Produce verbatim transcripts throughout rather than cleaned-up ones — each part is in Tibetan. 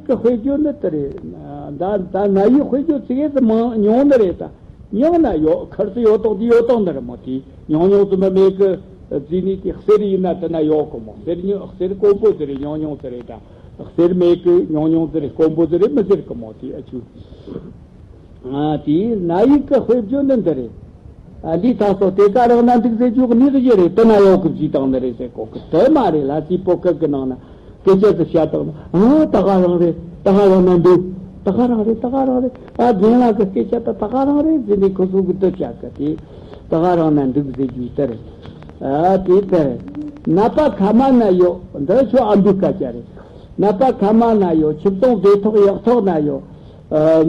གི་དཔེ་བརྗོད་ནི་དེ་རེད། ད་ད་ན་ཡི་དཔེ་བརྗོད་ཙི་གེ་ཙི་མང་ཉུང་ནི་རེད། ད་ཉུང་ན་ཡོད་ཁར་ཙི་ཡོད་དང་དེ་ཡོད་དང་ནི་རེད་མོ། དེ་ཉུང་ཉུང་ཙི་མི་མེད་གི་རྫི་ནི་དེ་གསེར་ཡིན་ན་དེ་ན་ཡོད་གི་མོ། གསེར་ཉུང་གསེར་དཀོན་པོ་ཙི་རེད། ཉུང་ཉུང་ཙི་རེད། ད་གསེར་མེད་གི་ཉུང་ཉུང་ཙི་རེད། དཀོན་པོ་ཙི་རེད་མི་ཟེར་གི་མོ། དེ་ཨ་ཆུ། ཨ་དེ་ན་ཡིག་གི་དཔེ་བརྗོད་ནི་འདི་རེད། ཨ་འདི་ཐག་སོ་དེ་ག་རང་ན་འདུག་ཟེར་རྒྱུ་གནས་གཞི་རེད། དེ་ན་ཡོད་གི་བྲིས་བཏང་ནི་རེད་ཟེར་གོ་གི། དེ་མ་རེད་ལ། རྩིས་པོ་སྐད་གི་ནང་ན་སྐད་ཆ་དེ་བཤད་བཏང་ན། ཨ་ད་ག་རང་རེད། ད་ག་རང་ན་འདུག་ད་ག་རང་རེད། ད་ག་རང་རེད། ཨ་རྒན་ལགས་གི་སྐད་ཆ་དེ་ད་ག་རང་རེད་ཟེར་ནས་ཁོ་ཚོ་གི་དེ་བཤད་གི། དེ་ད་ག་རང་ན་འདུག་ཟེར་རྒྱུ་དེ་རེད། ཨ་དེ་དེ་རེད། ནད་པ་ཁ་མ་ན་ཡོད། འདི་ཁྱོད་ཨ་འདུག་སྐད་ཆ་རེད། ནད་པ་ཁ་མ་ན་ཡོད། ཆུ་བཙོང་བདེ་ཐོག་ཡག་ཐོག་ན་ཡོད། ཨ་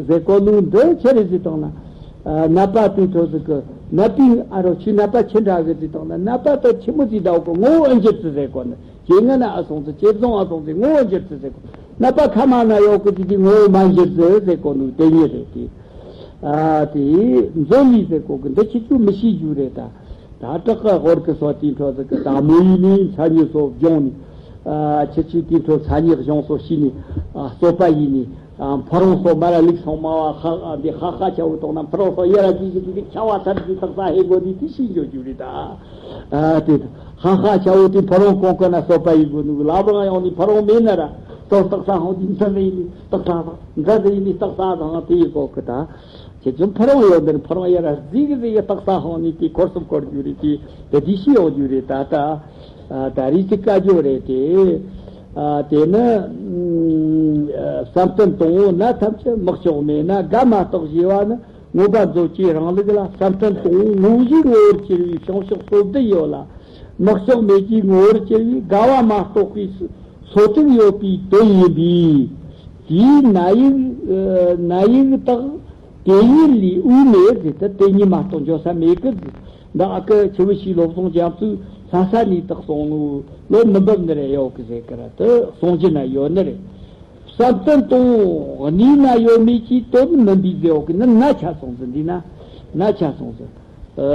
ཟེར་གོ་ནོ་འདི་ཆི་རེད་ཟེར་བཏང་ན། ཨ་ནད་པ་དེ་ཐོག་ཟིག་གི་ནད་པའི་ཨ་རོ་ཆུ་ནད་པ་ཆི་འདྲ་གི་ཟེར་བཏང་ན། ནད་པ་དེ་ཆི་མོ་ཟིག་འདྲ་གི་ངོ་བོ་ཨེ་འགྱུར་ཚུལ་ཟེར་གོ་ནི། ཇེ་ང་ན་ཨ་སོང་ཚུལ། ཇེ་བཟང་ཨ་སོང་ཚུལ། ངོ་བོ་འགྱུར་ཚུལ་ཟེར་གོ། ནད་པ་ཁ་མ་ན་ཡོད་གི་ཟེར་དུས་ངོ་བོ་མ་འགྱུར་ཚུལ་ཟེར་གོ་ནོ་དེ་གཉིས་རེད་དེ། ཨ་དེ་མཛོད་ལས་ཟེར་གོ་གི་འདི་ཁྱེད་ཚོས་མི་ཤེས་རྒྱུ་རེད་ད། ད་བྲག་གི་སྒོར་གི་སོ་དེའི་འཕྲོ་ཟིག་གི་ད་མོ་ཡིན་ནི་ཚ་ཉི་སོ་བྱུང་ནི། ཨ་ཁྱེད་ཚོས་དེའི་འཕྲོ་ཚ་ཉི་གཞུང་སོ་ཤི་ནི། ཨ་སོ་པ་ཡིན་ནི། ཨ་ཕ་རོང་སོ་མ་ར་ལུག་སོང་མ་བ་ཧ་ཨ་འདི་ཧ་ཧ་ཆ་བོ་གཏོང་ན་ཕ་རོང་སོ་ཡ་ར་ཅི་ཞིག་གི་ཆ་བ་ཚར་གི་ཏག་ས་ཧེ་གོ་ནི་དེ་ཤི་འཇོ་རྒྱུ་རེད་ད། ཨ་དེ་ཧ་ཧ་ཆ་བོ་དེ་ཕ་རོང་གོང་གི་ན་སོ་པ་ཡིན་དགོ་ནི། ལ་བ་ཡོང་ནི་ཕ་རོང་མེད་ན་ར་ཏོག་ཏག་ས་ཧོང་དེ་འདི་ལ་ཡིན་ནི་ཏག་ས་དང་འདི་ལ་ཡིན་ནི་ཏག་ས་དང་དེ་ཡི་གོ་གི་ད། ཁྱེད་ཚོ་ཕ་རོང་ཡོད་འདིར་ཕ་རོང་ཡ་ར་རྫིག་གི་རྫིག་གི་སྟག་ས་ཧོང་ནི་དེ་འཁོར་སུམ་འཁོར་རྒྱུ་རེད། དེ་དེ་དེ་ཤི་ཡོང་རྒྱུ་རེད་ད། ད་ད་རིས་ཀྱི་བཀའ་བརྒྱུད་རེད་དེ། ཨ་དེ་ནི་ཨ་བསམ་གཏན་དང་པོ་ན་ཐམས་ཅད་དམག་ཕྱོགས་མེད་ན་དགའ་མ་གཏོགས་ཞེས་པ་ནི་མངོན་པ་མཛོད་ཀྱི་རིང་ལུགས་ལ་བསམ་གཏན་དང་པོ་དངོས་གཞིའི་ངོ་བོར་གྱུར་པའི་བྱང་ཕྱོགས་སོ་བདུན་ཡོད་ལ། དམག་ཕྱོགས་མེད་ཀྱི་ངོ་བོར་གྱུར་པའི་དགའ་བ་མ་གཏོགས་པའི་སོ་དྲུག་ཡོད་པའི་དོན་ཡིན་པས། དེའི་ན་ཡིག་ཨ་ན་ཡིག་དག་དེ་ཉིད་ལས་དབུས་མེད་ཟེར་ཏེ། དེ་ཉིད་མ་གཏོགས་འཇོག་ས་མེད་གི་ཟེར། འདི་ཨ་ཁུ་ཆུ་བོ་ཞིག་བློ་བཟང་རྒྱ་མཚོས་ལྷ་ས་ནས་དག་སོང་ནོ་བློ་མི་འབབ་ནི་རེད་ཡོད་གི་ཟེར་གི་ར། དེ་གསུང་རྒྱུ་ན་ཡོད་ནི་རེད། བསམ་གཏན་དང་པོ་གནས་ན་ཡོད་མེད་ཀྱི་དོན་མིན་པའི་ཟེར་ཡོད་གི་ནི། ན་ཆ་སོང་ཟེར། འདི་ན་ན་ཆ་སོང་ཟེར། ཨ་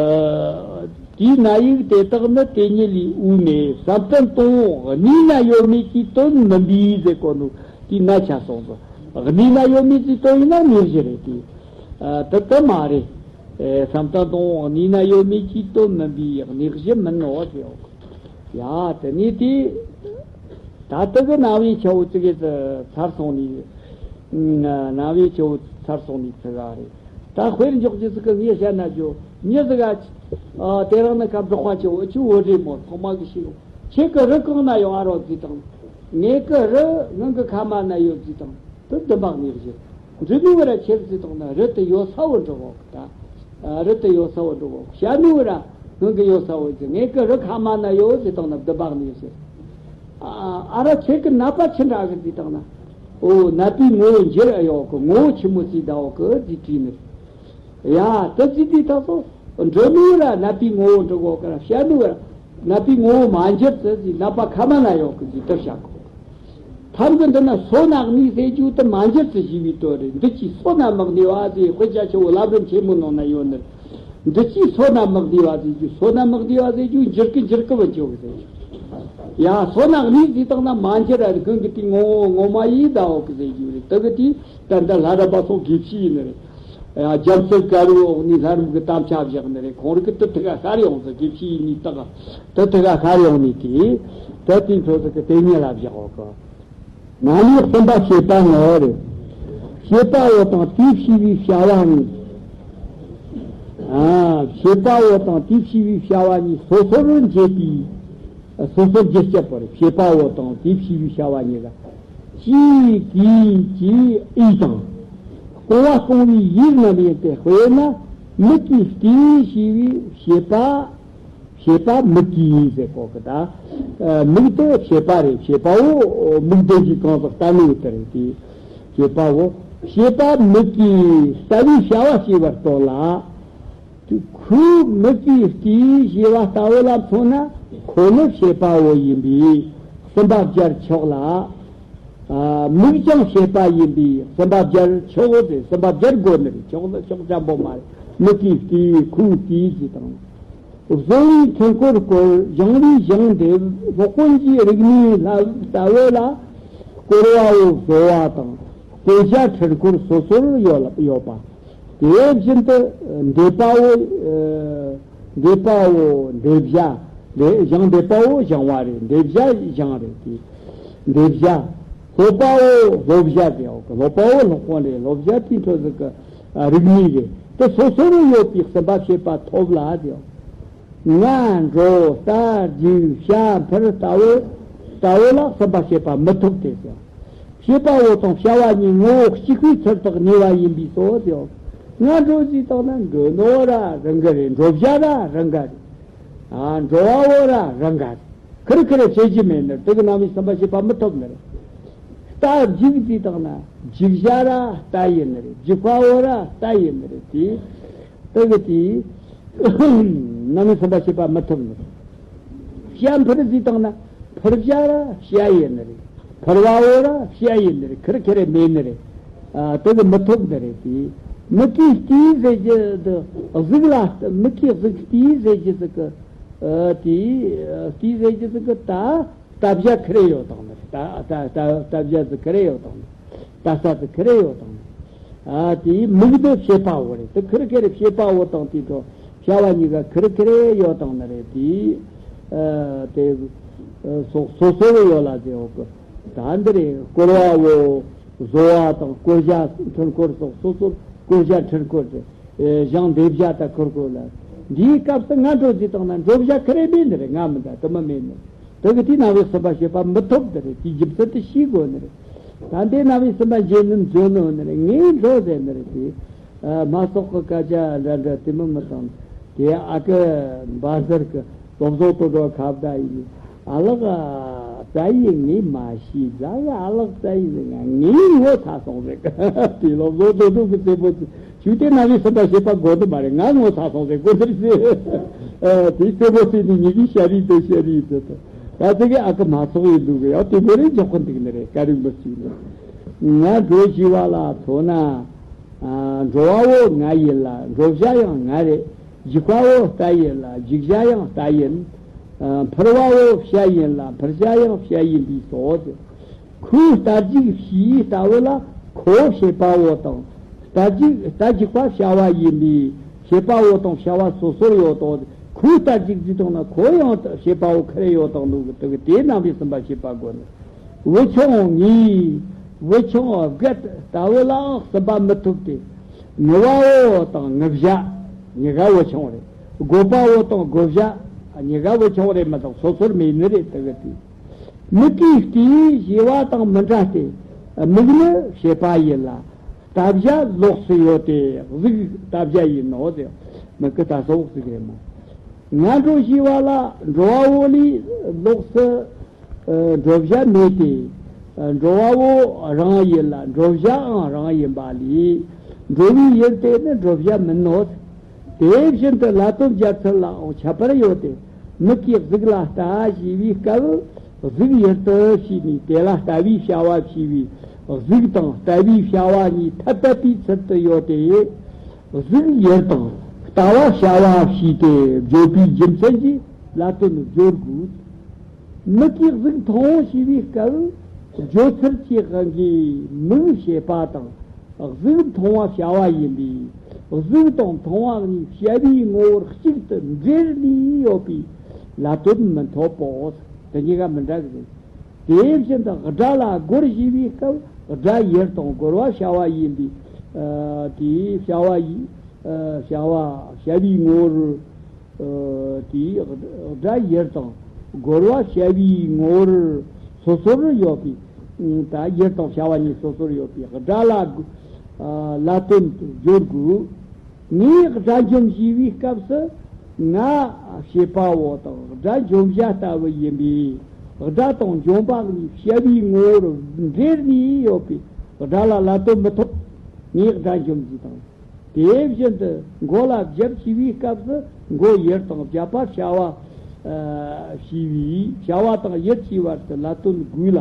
དེའི་ན་ཡིག་དེ་དག་ནི་དེ་ཉིད་ལས་དབུས་མེད། བསམ་གཏན་དང་པོ་གནས་ན་ཡོད་མེད་ཀྱི་དོན་མིན་པའི་ཟེར་གོ་ནོ་དེའི་ན་ཆ་སོང་ཟེར། གནས་ན་ཡོད་མེད་ཀྱི་དོན་ཡིན་ན་གནས་གཞི་རེད་དེ། ཨ་དེ་དེ་མ་རེད། ཨེ་བསམ་གཏན་དང་པོ་གནས་ན་ཡོད་མེད་ཀྱི་དོན་མིན་པའི་གནས་གཞི་མིན་ནོ་ཟེར་ཡོད། ཡ་དེ་ནས་དེ་ད་དེ་གི་རྣ་བའི་ཆ་བོ་ཙི་གེ་ཙི་ཚར་སོང་ནི། རྣ་བའི་ཆ་བོ་ཚར་སོང་ནི་ཙི་ག་རེད། ད་དཔེར་འཇོག་རྒྱུ་ཟིག་གི་ངས་བཤད་ན་རྒྱུ་མྱི་ཟིག་ག་ཨ་དེ་རིང་ནི་ཁ་འབྲོག་པ་ཆེ་བོ་ཆུ་བོ་རེད་མོ། ཐོག་མ་གི་ཤེས་ཡོང་། ཁྱེད་ཀྱི་རི་གང་ན་ཡོད་ཨ་རོགས་ཟེར་དང་། ངེད་ཀྱི་རི་སྔོན་གྱི་ཁ་མ་ན་ཡོད་ཟེར་དང་། དེ་འདི་འབག་ནས་བཞིན་འབྲི་ནུ་བ་ར་ཁྱེད་ཟེར་དང་ན་རི་དེ་ཡོད་ས་བོ་འགྲོ་གོ་གི་ད། ཨ་རི་དེ་ཡོད་ས་བོ་འགྲོ་གོ་གི། བཤད་ནུ་བ་ར་སྔོན་གྱི་ཡོད་ས་བོ་ཟེར། ངེད་ཀྱི་རི་ཁ་མ་ན་ཡོད་ཟེར་དང་ན་འདི་འབག་ནས་བཞིན། ཨ་ཨ་ར་ཁྱེད་ཀྱི་ནད་པ་ཆི་འདྲ་གི་ཟེར་དང་ན། ཨོ་ནད་པའི་ངོ་བོ་འགྱུར་ཨ་ཡོད་གི། ངོ་བོ་ཆི་མོ་ཟེར་ད་ཡོད་གི་ཟེར་དྲིས་ནི། ཡ་དེ་ཅི་དེ་ད་སོ་འབྲི་ནུ་ར་ནད་པའི་ངོ་བོ་འབྲི་གོ་གི་ར། བཤད་ནུ་ར་ནད་པའི་ངོ་བོ་མ་འགྱུར་ཚུལ་ཟེར། ནད་པ་ཁ་མ་ན་ཡོད་གི་ཟེར་དེ་བཤད་གོ། ཐབས་ཀྱི་འདི་ན་སོ་ན་གནས་ཟེར་རྒྱུ་དེ་མ་འགྱུར་ཚུལ་ཞེས་པའི་དོན་རེད། འདི་ཅི་སོ་ན་མི་གནས་པ་ཟེར། དཔེ་ཆ་ཆེ་བོ་བླ་བྲང་ཆེན་མོ་ནང་ན་ཡོད་ནི། འདི་ཅི་སོ་ན་མི་གནས་པ་ཟེར་རྒྱུ། སོ་ན་མི་གནས་པ་ཟེར་རྒྱུ་འགྱུར་གི་འགྱུར་གི་བ་འགྱུར་གི་ཟེར་རྒྱུ། ཡ་སོ་ན་གནས་ཟེར་དང་ན་མ་འགྱུར་ར་ཁོང་གི་དེ་ངོ་བོ་ངོ་མ་ཡིན་ད་འོག་གི་ཟེར་རྒྱུ་རེད། དེ་གི་དེ་ད་འདི་ལྷ་རབ་པ་སོགས་དགེ་བཤེས་ཡིན་ནི་རེད། ཡང་རྒྱལ་སྲས་དཀར་པོའི་འོག་ནས་ལྷ་རབ་ཀྱི་དམ་བཅའ་བཞག་ནི་རེད། ཁོང་རིགས་ཀྱི་དེ་ཐུག་ག་ཤར་ཡོང་ཟེར། དགེ་བཤེས་ཡིན་ནི་དག་དེ་ཐུག་ག་ཤར་ཡོང་ནི་དེ་དེ་དེ་ཚོ་ཟེར་གི་དེ་ཉིད་ལ་བཞག་འོག་གི། ན་ནི་གསུམ་པ་བྱེད་པ་ངོ་རེད། བྱེད་པ་བོ་དང་དེ་ཕྱི་བའི་བྱ་བ་གཉིས། ཨ་བྱེད་པ་བོ་དང་དེ་ཕྱི་བའི་བྱ་བ་གཉིས་སོ་སོར་འབྱེད་པའི། སོ་སོར་འབྱེད་སྤྱད་པ་རེད། བྱེད་པ་བོ་དང་དེ་ཕྱི་བའི་བྱ་བ་གཉིས་ལ། ཅིའི་གིས་ཀྱི་ཨི་དང་། སྤོང་བ་སྤོང་བའི་ཡིད་རྣམས་ཡིན་ཏེ། དཔེར་ན་མིག་གིས་བལྟས་ཞེས་པའི་བྱེད་པ། བྱེད་པ་མིག་གིས་ཟེར་གོ་གི་ད། མིག་དེ་བྱེད་པ་རེད། བྱེད་པ་བོ་མིག་ལྡན་གྱིས་གང་ཟག་ལྟ་ནི་ཡོད་དེ་རེད་དེ། བྱེད་པ་བོ་བྱེད་པ་མིག་གིས་ལྟ་བའི་བྱ་བ་བྱས་པར་སྟོན་ལ། ཁོའི་མིག་གིས་བལྟས་ཞེས་པ་ལྟ་བུ་ལ་མཚོན་ན་ཁོ་ནི་བྱེད་པ་བོ་ཡིན་པས་གསུམ་པ་སྦྱར་ཆོག་ལ། ཨ་མིག་ཀྱང་བྱེད་པ་ཡིན་པས་གསུམ་པ་སྦྱར་ཆོག་ཟེར། གསུམ་པ་སྦྱར་དགོས་ནི་རེད། ཆོག་ལ་ཆོག་འཇམ་པོ་མ་རེད། མིག་གིས་བལྟས། ཁོས་བལྟས་ཟེར་དང་། བཟོ་བའི་ཐུན་བསྐོར་བསྐོར། བཞེངས་པའི་བཞེངས་འདེབས། སློབ་དཔོན་གྱི་རིག་གནས་ལ་ལྟ་བུ་ལ། བསྐོར་བའོ་བཟོ་བ་དང་བསྐོར་བྱ་འཕྲུལ་འཁོར་སོ་སོར་ཡོད་ཡོད་པ། དེ་བཞིན་དུ་འདེབས་པའོ། འདེབས་པའོ་འདེབས་བྱ། འདེ་བཞེངས་འདེབས་པའོ་བཞེངས་པ་རེད། འདེབས་བྱ་བཞེངས་རེད་དེ། འདེབས་བྱ། སློབ་པའོ་སློབ་བྱ་དེའོ། སློབ་པའོ་སློབ་དཔོན་རེད། སློབ་བྱ་དེའི་འཕྲོ་ཟིག་གི་རིགས་ནི་རེད། དེ་སོ་སོར་ཡོད་པའི་གསུམ་པ་བྱེད་པ་ཐོབ་ལ་དེའོ། ང་འགྲོ་རྟ་རྒྱུག་བྱ་འཕུར་ལྟ་བུ། ལྟ་བུ་ལ་གསུམ་པ་བྱེད་པ་མི་ཐུབ་སྟེ་ཟེར། བྱེད་པ་པོ་དང་བྱ་བ་གཉིས་ངོ་བོ་གཅིག་པའི་ཚུལ་དུ་གནས་པ་ཡིན་པས་སོ་ཟེར། ང་འགྲོ་ཟེར་དང་ན་འགྲོ་ནོ་ར་རང་ག་རེད། འགྲོ་བྱ་ར་རང་ག་རེད། ཨ་འགྲོ་བ་པོ་ར་རང་ག་རེད། ཁིར་ཁིར་བྱེད་ཀྱི་མེད་ནི་རེད། དེ་གི་རྣམ་དབྱེ་གསུམ་པ་བྱེད་པ་མི་ཐུབ་ནི་རེད། རྟ་རྒྱུག་ཟེར་དང་ན་རྒྱུག་བྱ་ར་རྟ་ཡིན་ནི་རེད། རྒྱུག་པ་པོ་ར་རྟ་ཡིན་ནི་རེད་དེ། དེ་གི་དེ། རྣམ་དབྱེ་གསུམ་པ་བྱེད་པ་མི་ཐུབ་ནི། བྱ་འཕུར་ཟེར་དང་ན་འཕུར་བྱ་ར་བྱ་ཡིན་ནི་རེད། འཕུར་བ་པོ་ར་བྱ་ཡིན་ནི་རེད། ཁིར་ཁེ་རེ་མེད་ནི་རེད། ཨ་དེ་གི་མི་ཐུབ་ནི་རེད་དེ། མིག་གིས་བལྟས་ཟེར་གྱི་དེ་གཟུགས་ལ་མིག་གིས་གཟུགས་བལྟས་ཟེར་གྱི་ཟིག་གི། ཨ་དེ་བལྟས་ཟེར་གྱི་ཟིག་གི་ད། ལྟ་བྱ་ཁེ་རེ་ཡོད་དང་ནི། ལྟ་ལྟ་ལྟ་ལྟ་བྱ་ཟིག་ཁེ་རེ་ཡོད་དང་ནི། ལྟ་ས་ཟིག་ཁེ་རེ་ཡོད་དང་ནི། ཨ་དེའི་མིག་ནི་བྱེད་པ་པོ་རེད། དེ་ཁིར་ཁེ་རེ་བྱེད་པ་པོ་དང་དེའི་འཕྲོ་བྱ་བ་གཉིས་ཀ་ཁིར་ཁེ་རེ་ཡོད་དང་ནི་རེད་དེ། ཨ་དེ་ཨ་སོ་སོ་སོ་རེ་ཡོད་ལ་ཟེར་འོ་གི། ད་འདི་རེད། བསྐོར་བ་པོ་བཟོ་བ་དང་བསྐོར་བྱ་འཕྲུལ་འཁོར་སོགས་སོ་སོར་བསྐོར་བྱ་འཕྲུལ་འཁོར་རེད། ཨེ་བཞེངས་འདེབས་བྱ་ད་ཁུར་ཁུར་ལ། འདིའི་སྐབས་སུ་ང་འགྲོ་ཟེར་དང་ན་འགྲོ་བྱ་ཁེ་རེ་མེད་ནི་རེད། ང་མི་འདྲ་དུ་མ་མེད་ནི། དེ་གི་དེའི་རྣམ་དབྱེ་གསུམ་པ་བྱེད་པ་མི་ཐུབ་ནི་རེད། དེའི་རྒྱུ་མཚན་དེ་ཤེས་དགོས་ནི་རེད། ད་འདི་རྣམ་དབྱེ་གསུམ་པ་འབྱེད་ནི་འཇོན་ནོ་ནི་རེད། ངས་འགྲོ་ཟེར་ནི་རེད་དེ། ཨ་མ་སོགས་ཀྱི་སྐད་ཆ་འདྲ་འདྲ་དེ་མི་མི་བཏང་། དེ་ཨ་ཀི་འབའ་ཟེར་གི། སློབ་གསོ་དོ་འགྲོ་ཁ་བརྡ་ཡིན། ཨ་ལགས་ཨ། རྩ་ཡི་ངས་མ་ཤེས། རྩ་ཡི་ཨ་ལགས་རྩ་ཡི་ཟེར། ང་ངས་ངོ་ཚ་སོང་ཟེར། དེ་སློབ་གསོ་དོ་འགྲོ་གི་རྩེ་པོ་ཆུ་དེ་རྣམ་དབྱེ་གསུམ་པ་བྱེད་པ་དགོས་ནི་མ་རེད། ང་ངོ་ཚ་སོང་ཟེར་གོ་ཟེར་ཟེར། ཨ་དེ་རྩེ་པོ་ཟེར་ནི་ཉིད་ཀྱི་ཤ་རིགས་དེ་ཤ་རིགས་དེ་དང་། ད་ཚེ་གི་ཨ་ཀི་མ་སོགས་ཡིན་འདུག་གི། ཡང་དེ་མོ་རེ་འཇོག་གི་འདུག་ནི་རེད། ཀ་རིག་མི་གཅིག་ནི། ང་འགྲོ་ཞི་བ་ལ་མཚོན་ན། ཨ་འགྲོ་བ་བོ་ང་ཡིན་ལ་འགྲོ་བྱ་ཡང་ང་རེད། རྒྱུག་པ་བོ་རྟ་ཡིན་ལ་རྒྱུག་བྱ་ཡང་རྟ་ཡིན། ཨ་འཕུར་བ་བོ་བྱ་ཡིན་ལ་འཕུར་བྱ་ཡང་བྱ་ཡིན་པས་སོ། ཁོའི་རྟ་རྒྱུག་བྱས་ལྟ་བུ་ལ་ཁོ་བྱེད་པ་བོ་དང་། རྟ་རྒྱུག་རྟ་རྒྱུག་པ་བྱ་བ་ཡིན་པས་བྱེད་པ་བོ་དང་བྱ་བ་སོ་སོར་ཡོད་དོ། ཁོའི་རྟ་རྒྱུག་ཟེར་དང་ན་ཁོ་ཡང་བྱེད་པ་བོ་ཁེ་རེ་ཡོད་དང་འདུག་གི། དེ་གི་དེའི་རྣམ་པའི་གསུམ་པ་བྱེད་པ་དགོས་ནི། བུ་ཆུང་ངའི། བུ་ཆུང་རྒད་ལྟ་བུ་ལའང་གསུམ་པ་མི་ཐུབ་སྟེ། ངུ་བ་བོ་དང་ངུ་བྱ་གཉིས་ཀ་བུ་ཆུང་རེད། དགོད་པ་བོ་དང་དགོད་བྱ་གཉིས་ཀ་བུ་ཆུང་རེད་མི་དང་སོ་སོར་མེད་ནི་རེད། དེ་གི་དེ། མིག་གིས་བལྟས་ཞེས་པ་དང་མི་འདྲ་སྟེ། མིག་ནི་བྱེད་པ་ཡིན་ལ། ལྟ་བྱ་ལོགས་སུ་ཡོད་དེ་གཟུགས་ལྟ་བྱ་ཡིན་ནོ་ཟེར། མིག་གི་ལྟ་ས་འོག་གཟུགས་རེད་མོ། ང་འགྲོ་ཞི་བ་ལ་འགྲོ་བ་བོ་ལས་ལོགས་སུ་ཨ་འགྲོ་བྱ་མེད་དེ། ཨ་འགྲོ་བ་བོ་རང་ཡིན་ལ་འགྲོ་བྱའང་རང་ཡིན་པ་ལས། འགྲོ་བའི་ཡུལ་དེ་ནི་འགྲོ་བྱ་མིན་ནོ། དེ་བཞིན་དུ་ལ་དོན་སྦྱར་ཚུལ་ལའང་ཁྱད་པར་ཡོད་དེ། མིག་གིས་གཟུགས་ལ་ལྟ་ཞེས་པའི་སྐབས་གཟུགས་ཡུལ་དུ་བྱས་ནས་དེ་ལ་ལྟ་བའི་བྱ་བ་བྱས་པའི་གཟུགས་དང་ལྟ་བའི་བྱ་བ་གཉིས་ཐ་དད་པའི་ཚུལ་དུ་ཡོད་དེ། གཟུགས་ཡུལ་དང་ལྟ་བ་བྱ་བ་བྱས་ཏེ་བརྗོད་པའི་རྒྱུ་མཚན་གྱིས་ལ་དོན་སྦྱོར་དགོས། མིག་གིས་གཟུགས་མཐོང་ཞེས་པའི་སྐབས་བརྗོད་ཚུལ་གྱི་དབང་གིས་མིག་བྱེད་པ་དང་གཟུགས་མཐོང་བ་བྱ་བ་ཡིན་པས་གཟུགས་དང་མཐོང་བ་གཉིས་བྱ་བའི་ངོ་བོར་གཅིག་ཏུ་འབྲེལ་ནས་ཡོད་པས་ལ་དོན་མི་འཐོབ་པོ། དེ་གཉིས་ཀ་མི་འདྲ་གི་རེད། དེ་བཞིན་དུ་སྒྲ་ལ་རྒོལ་ཞེས་པའི་སྐབས་སྒྲ་ཡུལ་དང་རྒོལ་བ་བྱ་བ་ཡིན་པས། ཨ་དེའི་བྱ་བ་ཡི་ཨ་བྱ་བ་བྱ་བའི་ངོ་བོར། ཨ་དེའི་སྒྲ་ཡུལ་དང་རྒོལ་བ་བྱ་བའི་ངོ་བོར་སོ་སོར་ཡོད་པས། ད་ཡུལ་དང་བྱ་བ་གཉིས་སོ་སོར་ཡོད་པས་སྒྲ་ལ་ཨ་ལ་དོན་དུ་སྦྱོར་དགོས། ངས་དགྲ་འཇོམས་ཞེས་པའི་སྐབས་སུ་ང་བྱེད་པ་བོ་དང་དགྲ་འཇོམས་བྱ་ལྟ་བུ་ཡིན་པས། དགྲ་དང་འཇོམས་པ་གཉིས་བྱ་བའི་ངོ་བོར་འབྲེལ་ནས་ཡོད་པས་དགྲ་ལ་ལ་དོན་མི་ཐོབ། ངས་དགྲ་འཇོམས་ཞེས་དང་། དེ་བཞིན་དུ་མགོ་ལ་བརྒྱབ་ཞེས་པའི་སྐབས་སུ་མགོ་ཡུལ་དང་བརྒྱབ་པ་བྱ་བ་ཨ་བྱས་པས་བྱ་བ་དང་ཡུལ་གྱི་བར་དུ་ལ་དོན་དགོས་ལ།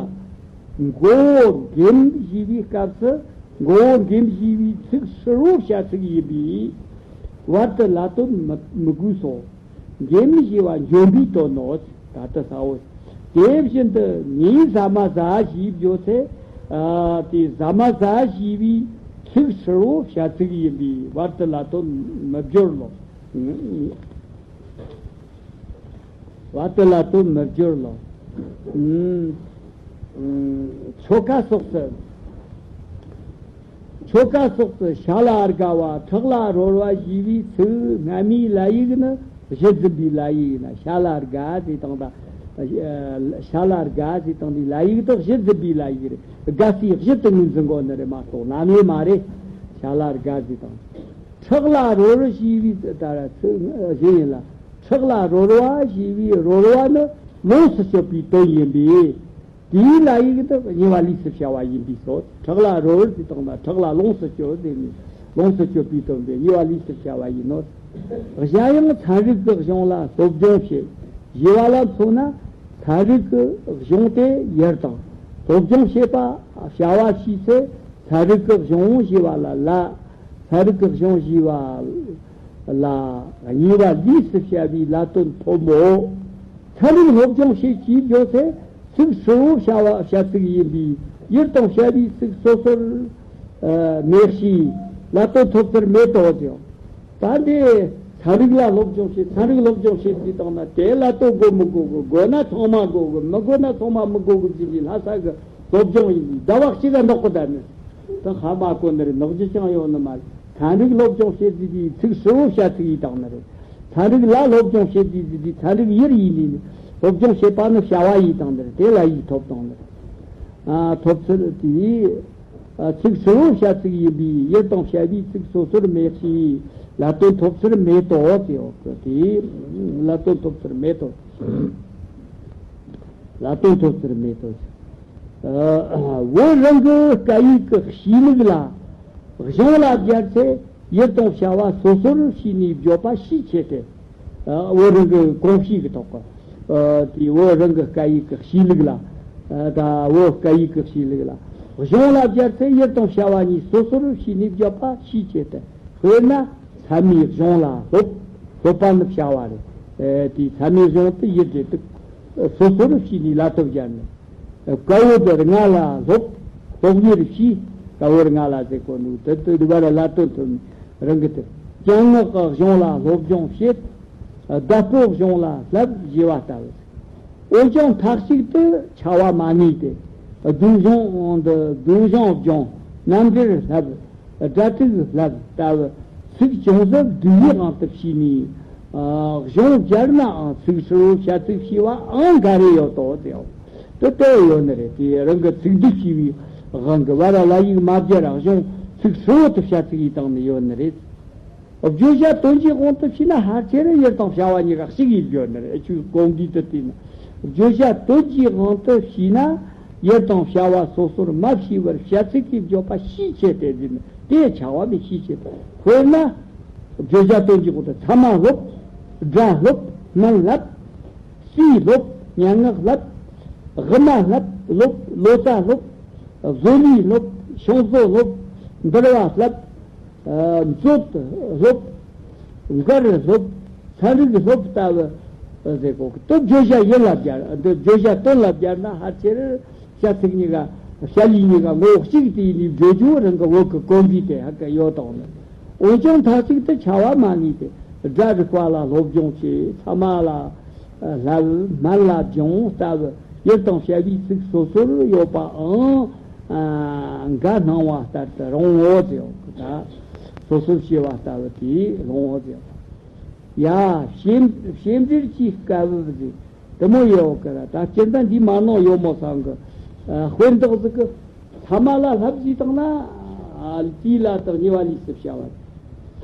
མགོ་བོ་འགེམས་ཞེས་པའི་སྐབས་སུ། མགོ་བོ་འགེམས་ཞེས་པའི་ཚིག་ཧྲིལ་བོ་བྱ་ཚིག་ཡིན་པས་བར་དུ་ལ་དོན་མི་མི་དགོས་སོ། འགེམས་ཞེས་པ་འཇོམས་པའི་དོན་ནོ། ད་ལྟ་ས་བོ། དེ་བཞིན་དུ་ངས་ཟ་མ་ཟ་ཞེས་བརྗོད་ཚེ། ཨ། དེ་ཟ་མ་ཟ་ཞེས་པའི་ཚིག་ཧྲིལ་བོ་བྱ་ཚིག་ཡིན་པས་བར་དུ་ལ་དོན་མི་སྦྱོར་ལོ། བར་དུ་ལ་དོན་མི་སྦྱོར་ལོ། ཨུམ། ཨུམ། ཆོ་ག་སོགས་སུ། ཆོ་ག་སོགས་སུ་ཤ་ལ་དགའ་བ་ཁྲག་ལ་རོལ་བ་ཞེས་པའི་ཚིག་སྔ་མའི་ལ་ཡིག་ནི་གཞི་འཛིན་པའི་ལ་ཡིག་ཡིན་ན། ཤ་ལ་དགའ་ཟེར་དང་དང་། ཤ་ལ་དགའ་ཟེར་དང་དེའི་ལ་ཡིག་དེ་གཞི་འཛིན་པའི་ལ་ཡིག་རེད། དགའ་སའི་གཞི་དེ་ངོས་འཛིན་དགོས་ནི་རེད་མ་གཏོགས་རྣམ་དབྱེ་མ་རེད། ཤ་ལ་དགའ་ཟེར་དང་། ཁྲག་ལ་རོལ་ཞེས་པའི་ད་ར་ཚིག་གཞན་ཡིན་ལ། ཁྲག་ལ་རོལ་བ་ཞེས་པའི་རོལ་བ་ནི་ལོངས་སུ་སྤྱོད་པའི་དོན་ཡིན་པས། དེའི་ལ་ཡིག་དེ་གཉིས་པ་ལུས་སུ་བྱ་བ་ཡིན་པས་སོ། ཁྲག་ལ་རོལ་ཟེར་དང་ན་ཁྲག་ལ་ལོངས་སུ་སྤྱོད་ཟེར་ནས་ལོངས་སུ་སྤྱོད་པའི་དོན་པས་གཉིས་པ་ལུས་སུ་བྱ་བ་ཡིན་ནོ། གཞན་ཡང་ཚན་རིག་གི་གཞུང་ལ་སློབ་སྦྱོང་བྱེད་ཞེས་པ་ལ་མཚོན་ན། ཚན་རིག་གི་གཞུང་དེ་ཡུལ་དང་། སློབ་སྦྱོང་བྱེད་པ་བྱ་བ་ཞེས་ཚེ། ཚན་རིག་གི་གཞུང་ཞེས་པ་ལ་ལ། ཚན་རིག་གི་གཞུང་ཞེས་པ་ལ་གཉིས་པ་ལུས་སུ་བྱ་བའི་ལ་དོན་ཐོབ་མོ། ཚན་རིག་སློབ་སྦྱོང་བྱེད་ཅེས་བརྗོད་ཚེ། ཚིག་ཧྲིལ་བོ་བྱ་བ་བྱ་ཚིག་ཡིན་པས་ཡུལ་དང་བྱ་བའི་ཚིག་སོ་སོར། ཨ། མེད་ཞེས་ལ་དོན་ཐོབ་ཚུལ་མེད་དོ་ཟེར། ད་འདི་ཚན་རིག་ལ་སློབ་སྦྱོང་བྱེད། ཚན་རིག་སློབ་སྦྱོང་བྱེད་ཅེས་བཏང་ན་དེ་ལ་དོན་དགོས་མི་དགོས་གི། དགོས་ན་ཚང་མ་དགོས་གི། མི་དགོས་ན་ཚང་མ་མི་དགོས་གི་ཟེར་ནས་ལྷ་ས་གི་སློབ་སྦྱོང་ཡིན་པས་ཟླ་བ་གཅིག་ག་འདོགས་གི་ད་ནི། ད་ཧ་མ་གོ་ནི་རེད། འདོགས་རྒྱུ་ཅང་ཡོད་ནི་མ་རེད། ཚན་རིག་སློབ་སྦྱོང་བྱེད་ཟེར་དུས་ཚིག་ཧྲིལ་བོ་བྱ་ཚིག་ཡིན་བཏང་ནི་རེད། ཚན་རིག་ལ་སློབ་སྦྱོང་བྱེད་ཟེར་དུས་ཚན་རིག་ཡུལ་ཡིན་ནི། སློབ་སྦྱོང་བྱེད་པ་ནི་བྱ་བ་ཡིན་བཏང་ནི་རེད། དེ་ལ་ཡིག་ཐོབ་བཏང་ནི་རེད། ཨ། ཐོབ་ཚུལ་དེ། ཨ། ཚིག་ཧྲིལ་བོ་བྱ་ཚིག་ཡིན་པས་ཡུལ་དང་བྱ་བའི་ཚིག་སོ་སོར་མེད་ཅེས་ལ་དོན་ཐོབ་ཚུལ་མེད་དོ་ཟེར་བ་དེ། ལ་དོན་ཐོབ་ཚུལ་མེད་དོ། ལ་དོན་ཐོབ་ཚུལ་མེད་དོ། ཨ། བོད་རང་གི་སྐད་ཡིག་གི་གཤིས་ལུགས་ལ་གཞུང་ལ་སྦྱར་ཚེ། ཡུལ་དང་བྱ་བ་སོ་སོར་ཕྱེ་ནས་བརྗོད་པ་ཤས་ཆེ་སྟེ། ཨ། བོད་རང་གི་གོམས་གཤིས་ཀྱི་ཐོག་གི། ཨ། དེ་བོད་རང་གི་སྐད་ཡིག་གི་གཤིས་ལུགས་ལ། ཨ། ད་བོད་སྐད་ཡིག་གི་གཤིས་ལུགས་ལ་གཞུང་ལ་སྦྱར་ཚེ་ཡུལ་དང་བྱ་བ་གཉིས་སོ་སོར་ཕྱེ་ནས་བརྗོད་པ་ཤས་ཆེ་སྟེ། དཔེར་ན་ཚད་མའི་གཞུང་ལ་སློབ། སློབ་པ་ནི་བྱ་བ་རེད། ཨ། དེ་ཚད་མའི་གཞུང་དེ་ཡུལ་རེད་འདུག། སོ་སོར་ཕྱེ་ནས་ལ་དོན་སྦྱར་ནས། སྐལ་བ་དེ་ལྔ་ལ་སློབ། སློབ་གཉེར་བྱས། སྐལ་བ་ལྔ་ལ་ཟེར་གོ་ནོ་དེ་དེ་བར་ལ་དོན་ཐོན་རང་གི་དེ། སྤྱན་སྔགས་ཀྱི་གཞུང་ལ་སློབ་སྦྱོང་བྱེད། བརྡ་སྤྲོད་གཞུང་ལ་བསླབ་ཞེས་པ་ལྟ་བུ། འོན་ཀྱང་མཐའ་གཅིག་ཏུ་བྱ་བ་མ་ངེས་ཏེ། སྡོམ་བཟུང་འདི་སྡོམ་བཟུང་སྦྱོང་། རྣམ་འགྲེལ་བསླབ། སྒྲ་དྲུག་བསླབ་ལྟ་བུ། ཚིག་ཅུང་ཟད་བསྡུས་པའི་དབང་དུ་བྱས་ནས། ཨ། གཞུང་སྦྱར་ནའང་ཚིག་ཧྲིལ་བོ་བྱ་ཚིག་ཤེས་པའང་འགའ་རེ་ཡོད་དོ་ཟེར། དེ་ལྟ་བུ་ཡོད་ནི་རེད། དེ་རང་གི་ཚིག་སྡུད་བྱས་པའི་དབང་གིས་བར་ལ་ཡིག་མ་སྦྱར་ར་གཞུང་ཚིག་ཧྲིལ་བོ་དུ་བྱ་ཚིག་ཡིན་བཏང་ནི་ཡོད་ནི་རེད། བརྗོད་བྱ་དོན་གྱི་དབང་དུ་བྱས་ན་ཕལ་ཆེར་ཡུལ་དང་བྱ་བ་གཉིས་ཀ་གཅིག་ཡིན་བརྗོད་ནི་རེད། ཆུ་གོང་འདུས་དུ་བལྟས་ན། བརྗོད་བྱ་དོན་གྱི་དབང་དུ་བྱས་ན་ཡུལ་དང་བྱ་བ་སོ་སོར་མ་ཕྱེ་བར་བྱ་ཚིག་གིས་བརྗོད་པ་ཤས་ཆེ་སྟེ་ཟེར་ན་དེ་བྱ་བ་མི་ཤས་ཆེ། དཔེར་ན། བརྗོད་བྱ་དོན་གྱི་དབང་དུ་ཚད་མ་སློབ། སྒྲ་སློབ། སྨན་བསླབ། རྩིས་སློབ། སྙན་ངག་བསླབ། དབུ་མ་བསླབ། སློབ། ལོ་ཙཱ་སློབ། བཟོ་ལས་སློབ། ཤིང་བཟོ་སློབ། འདུལ་བ་བསླབ། ཨ། མཛོད་སློབ། མགར་སློབ། ཚན་རིག་སློབ་ལྟ་བུ་ཟེར་གོ་གི། དེ་བརྗོད་བྱ་ཡུལ་ལ་སྦྱར། འདི་བརྗོད་བྱ་དོན་ལ་སྦྱར་ན་ཕལ་ཆེར་བྱ་ཚིག་གཉིས་ཀ་བྱ་ལས་གཉིས་ཀ་ངོ་བོ་གཅིག་དེ་ཡིན་ནས་བརྗོད་རྒྱུ་རང་གི་བོད་ཀྱི་གོམས་འདྲིས་དེ་ཧ་ག་ཡོད་དང་ནི། འོན་ཀྱང་མཐའ་གཅིག་ཏུ་བྱ་བ་མ་ངེས་ཏེ། སྒྲ་རིག་པ་ལ་སློབ་སྦྱོང་བྱེད། ཚད་མ་ལ་བསླབ། སྨན་ལ་སྦྱོང་ལྟ་བུ་ཡུལ་དང་བྱ་བའི་ཚིག་སོ་སོར་ཡོད་པའང་འགའ་སྣང་བ་ལྟར་དུ་རུང་ངོ་ཟེར་བ་ད། སོ་སོར་ཕྱེ་བ་ལྟ་བུ་དེ་རུང་ངོ་ཟེར་བ། ཡ། བྱེད་བྱེད་འབྲེལ་གྱི་སྐབས་ཟེར། དེ་མོ་ཡོད་གི་ར། ད་སྤྱིར་ན་འདི་མ་ནོར་ཡོད་མོ་བསམ་གི། ཨ། དཔེ་འདོགས་ཟིག་གི། ཚད་མ་ལ་བསླབ་ཟིག་བཏང་ན། ཨ། དེའི་ལ་དང་གཉིས་པ་ལུས་སུ་བྱ་བ།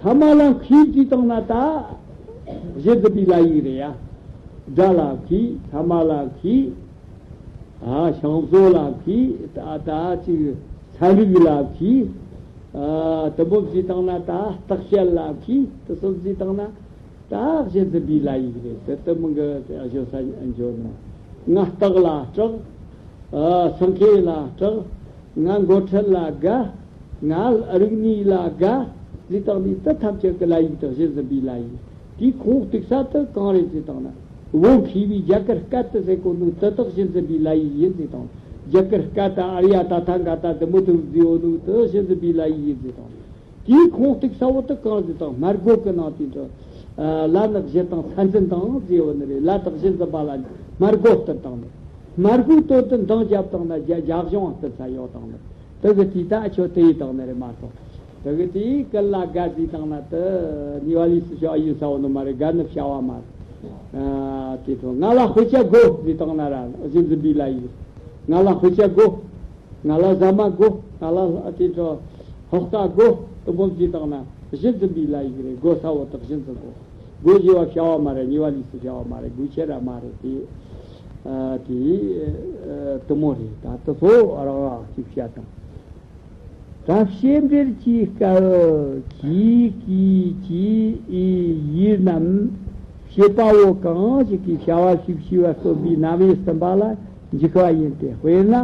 ཚད་མ་ལ་མཁས་ཟིག་བཏང་ན་ད། གཞི་འཛིན་པའི་ལ་ཡིག་རེད་ཡ། སྒྲ་ལ་མཁས། ཚད་མ་ལ་མཁས། ཨ། ཤིང་བཟོ་ལ་མཁས། ད་ད་ཅིག་ཚན་རིག་ལ་མཁས། ཨ། དུམ་བུ་ཟིག་བཏང་ན་ད་བརྟག་དཔྱད་ལ་མཁས། དུ་སོབ་ཟིག་བཏང་ན། ད་གཞི་འཛིན་པའི་ལ་ཡིག་རེད། དེ་ལྟ་མིན་གི་བཞོ་ས་འཇོག་ན། ང་སྟག་ལ་སྐྲག། ཨ། སེང་གེ་ལ་སྐྲག། ང་མགོ་ཁྲིད་ལ་དགའ། ང་རིག་གནས་ལ་དགའ། ཟེར་བཏང་ནས་དེ་ཐམས་ཅད་ཀྱི་ལ་ཡིག་དང་གཞི་འཛིན་པའི་ལ་ཡིག་དེའི་ཁོངས་གཏུགས་ས་དེ་གང་རེད་ཟེར་བཏང་ན། བོ་མཁས་པའི་རྒྱ་གར་སྐད་དུ་ཟེར་གོ་ནོ་དེ་དག་གཞི་འཛིན་པའི་ལ་ཡིག་ཡིན་ཟེར་དང་། རྒྱ་གར་སྐད་དུ་ཨརྱ་ཏ་ཐ་ག་ཏ་དེ་མོ་དེ་བཟོས་ཡོད་ནོ་དེ་གཞི་འཛིན་པའི་ལ་ཡིག་ཡིན་ཟེར་དང་། དེའི་ཁུངས་གཏུགས་ས་བོ་དེ་གང་ཟེར་དང་སྨྲ་སྒོ་གི་ནང་དེ་འདྲ། ལ་ནི་གཞི་དང་ས་འཛིན་དང་ཟེར་བ་ནི་རེད། ལ་དང་གཞི་འཛིན་པ་ལ་སྨྲ་སྒོ་སྟེར་དང་ནི། སྨྲ་སྒོའི་དོན་དུ་འདང་བརྒྱབ་དང་ན་རྒྱ་རྒྱ་གཞུང་སྟེར་ས་ཡོད་དང་ནི། དེ་གི་དེ་ད་ཁྱོད་དེ་ཡི་དང་ནི་རེད་མ་གཏོགས། དེ་གི་དེ་ཀུན་ལ་དགའ་ཟེར་དང་ན་དེ་གཉིས་པ་ལས་སུ་བྱ་བ་ཡིན་ས་བོ་ནི་མ་རེད། དགའ་ནི་བྱ་བ་མ་རེད། དེ་ཚོ་ང་ལ་དཔེ་ཆ་དགོས་ཟེར་དང་ན་ར་གཞི་འཛིན་པའི་ལ་ཡིན། ང་ལ་དཔེ་ཆ་དགོས། ང་ལ་ཟ་མ་དགོས། ང་ལ་དེ་ཚོ་ལྷག་ཀ་དགོས། དུ་འབོམ་གྱི་དག་ན་གཞི་འཛིན་པའི་ལ་ཡིག་རེད། དགོས་ས་བོ་དག་གཞི་འཛིན་དགོས། དགོས་ཞེས་པ་བྱ་བ་མ་རེད། གཉིས་པ་ལས་སུ་བྱ་བ་མ་རེད། དགོས་ཆེ་ར་མ་རེད། དེ་ཨ་དེ་ཨ་དུ་མོ་རེད། ད་དུ་ཚོ་རང་རང་ཅིག་བྱ་དང་། ད་བྱེད་འབྲེལ་གྱི་སྐབས་ཀྱི་གི་གི་ཨི་ཡི་རྣམས་བྱེད་པ་བོ་གང་ཞིག་གི་བྱ་བ་ཞིག་བྱས་པ་སྟོན་པའི་རྣམ་དབྱེ་གསུམ་པ་ལ་འཇུག་པ་ཡིན་ཏེ། དཔེར་ན་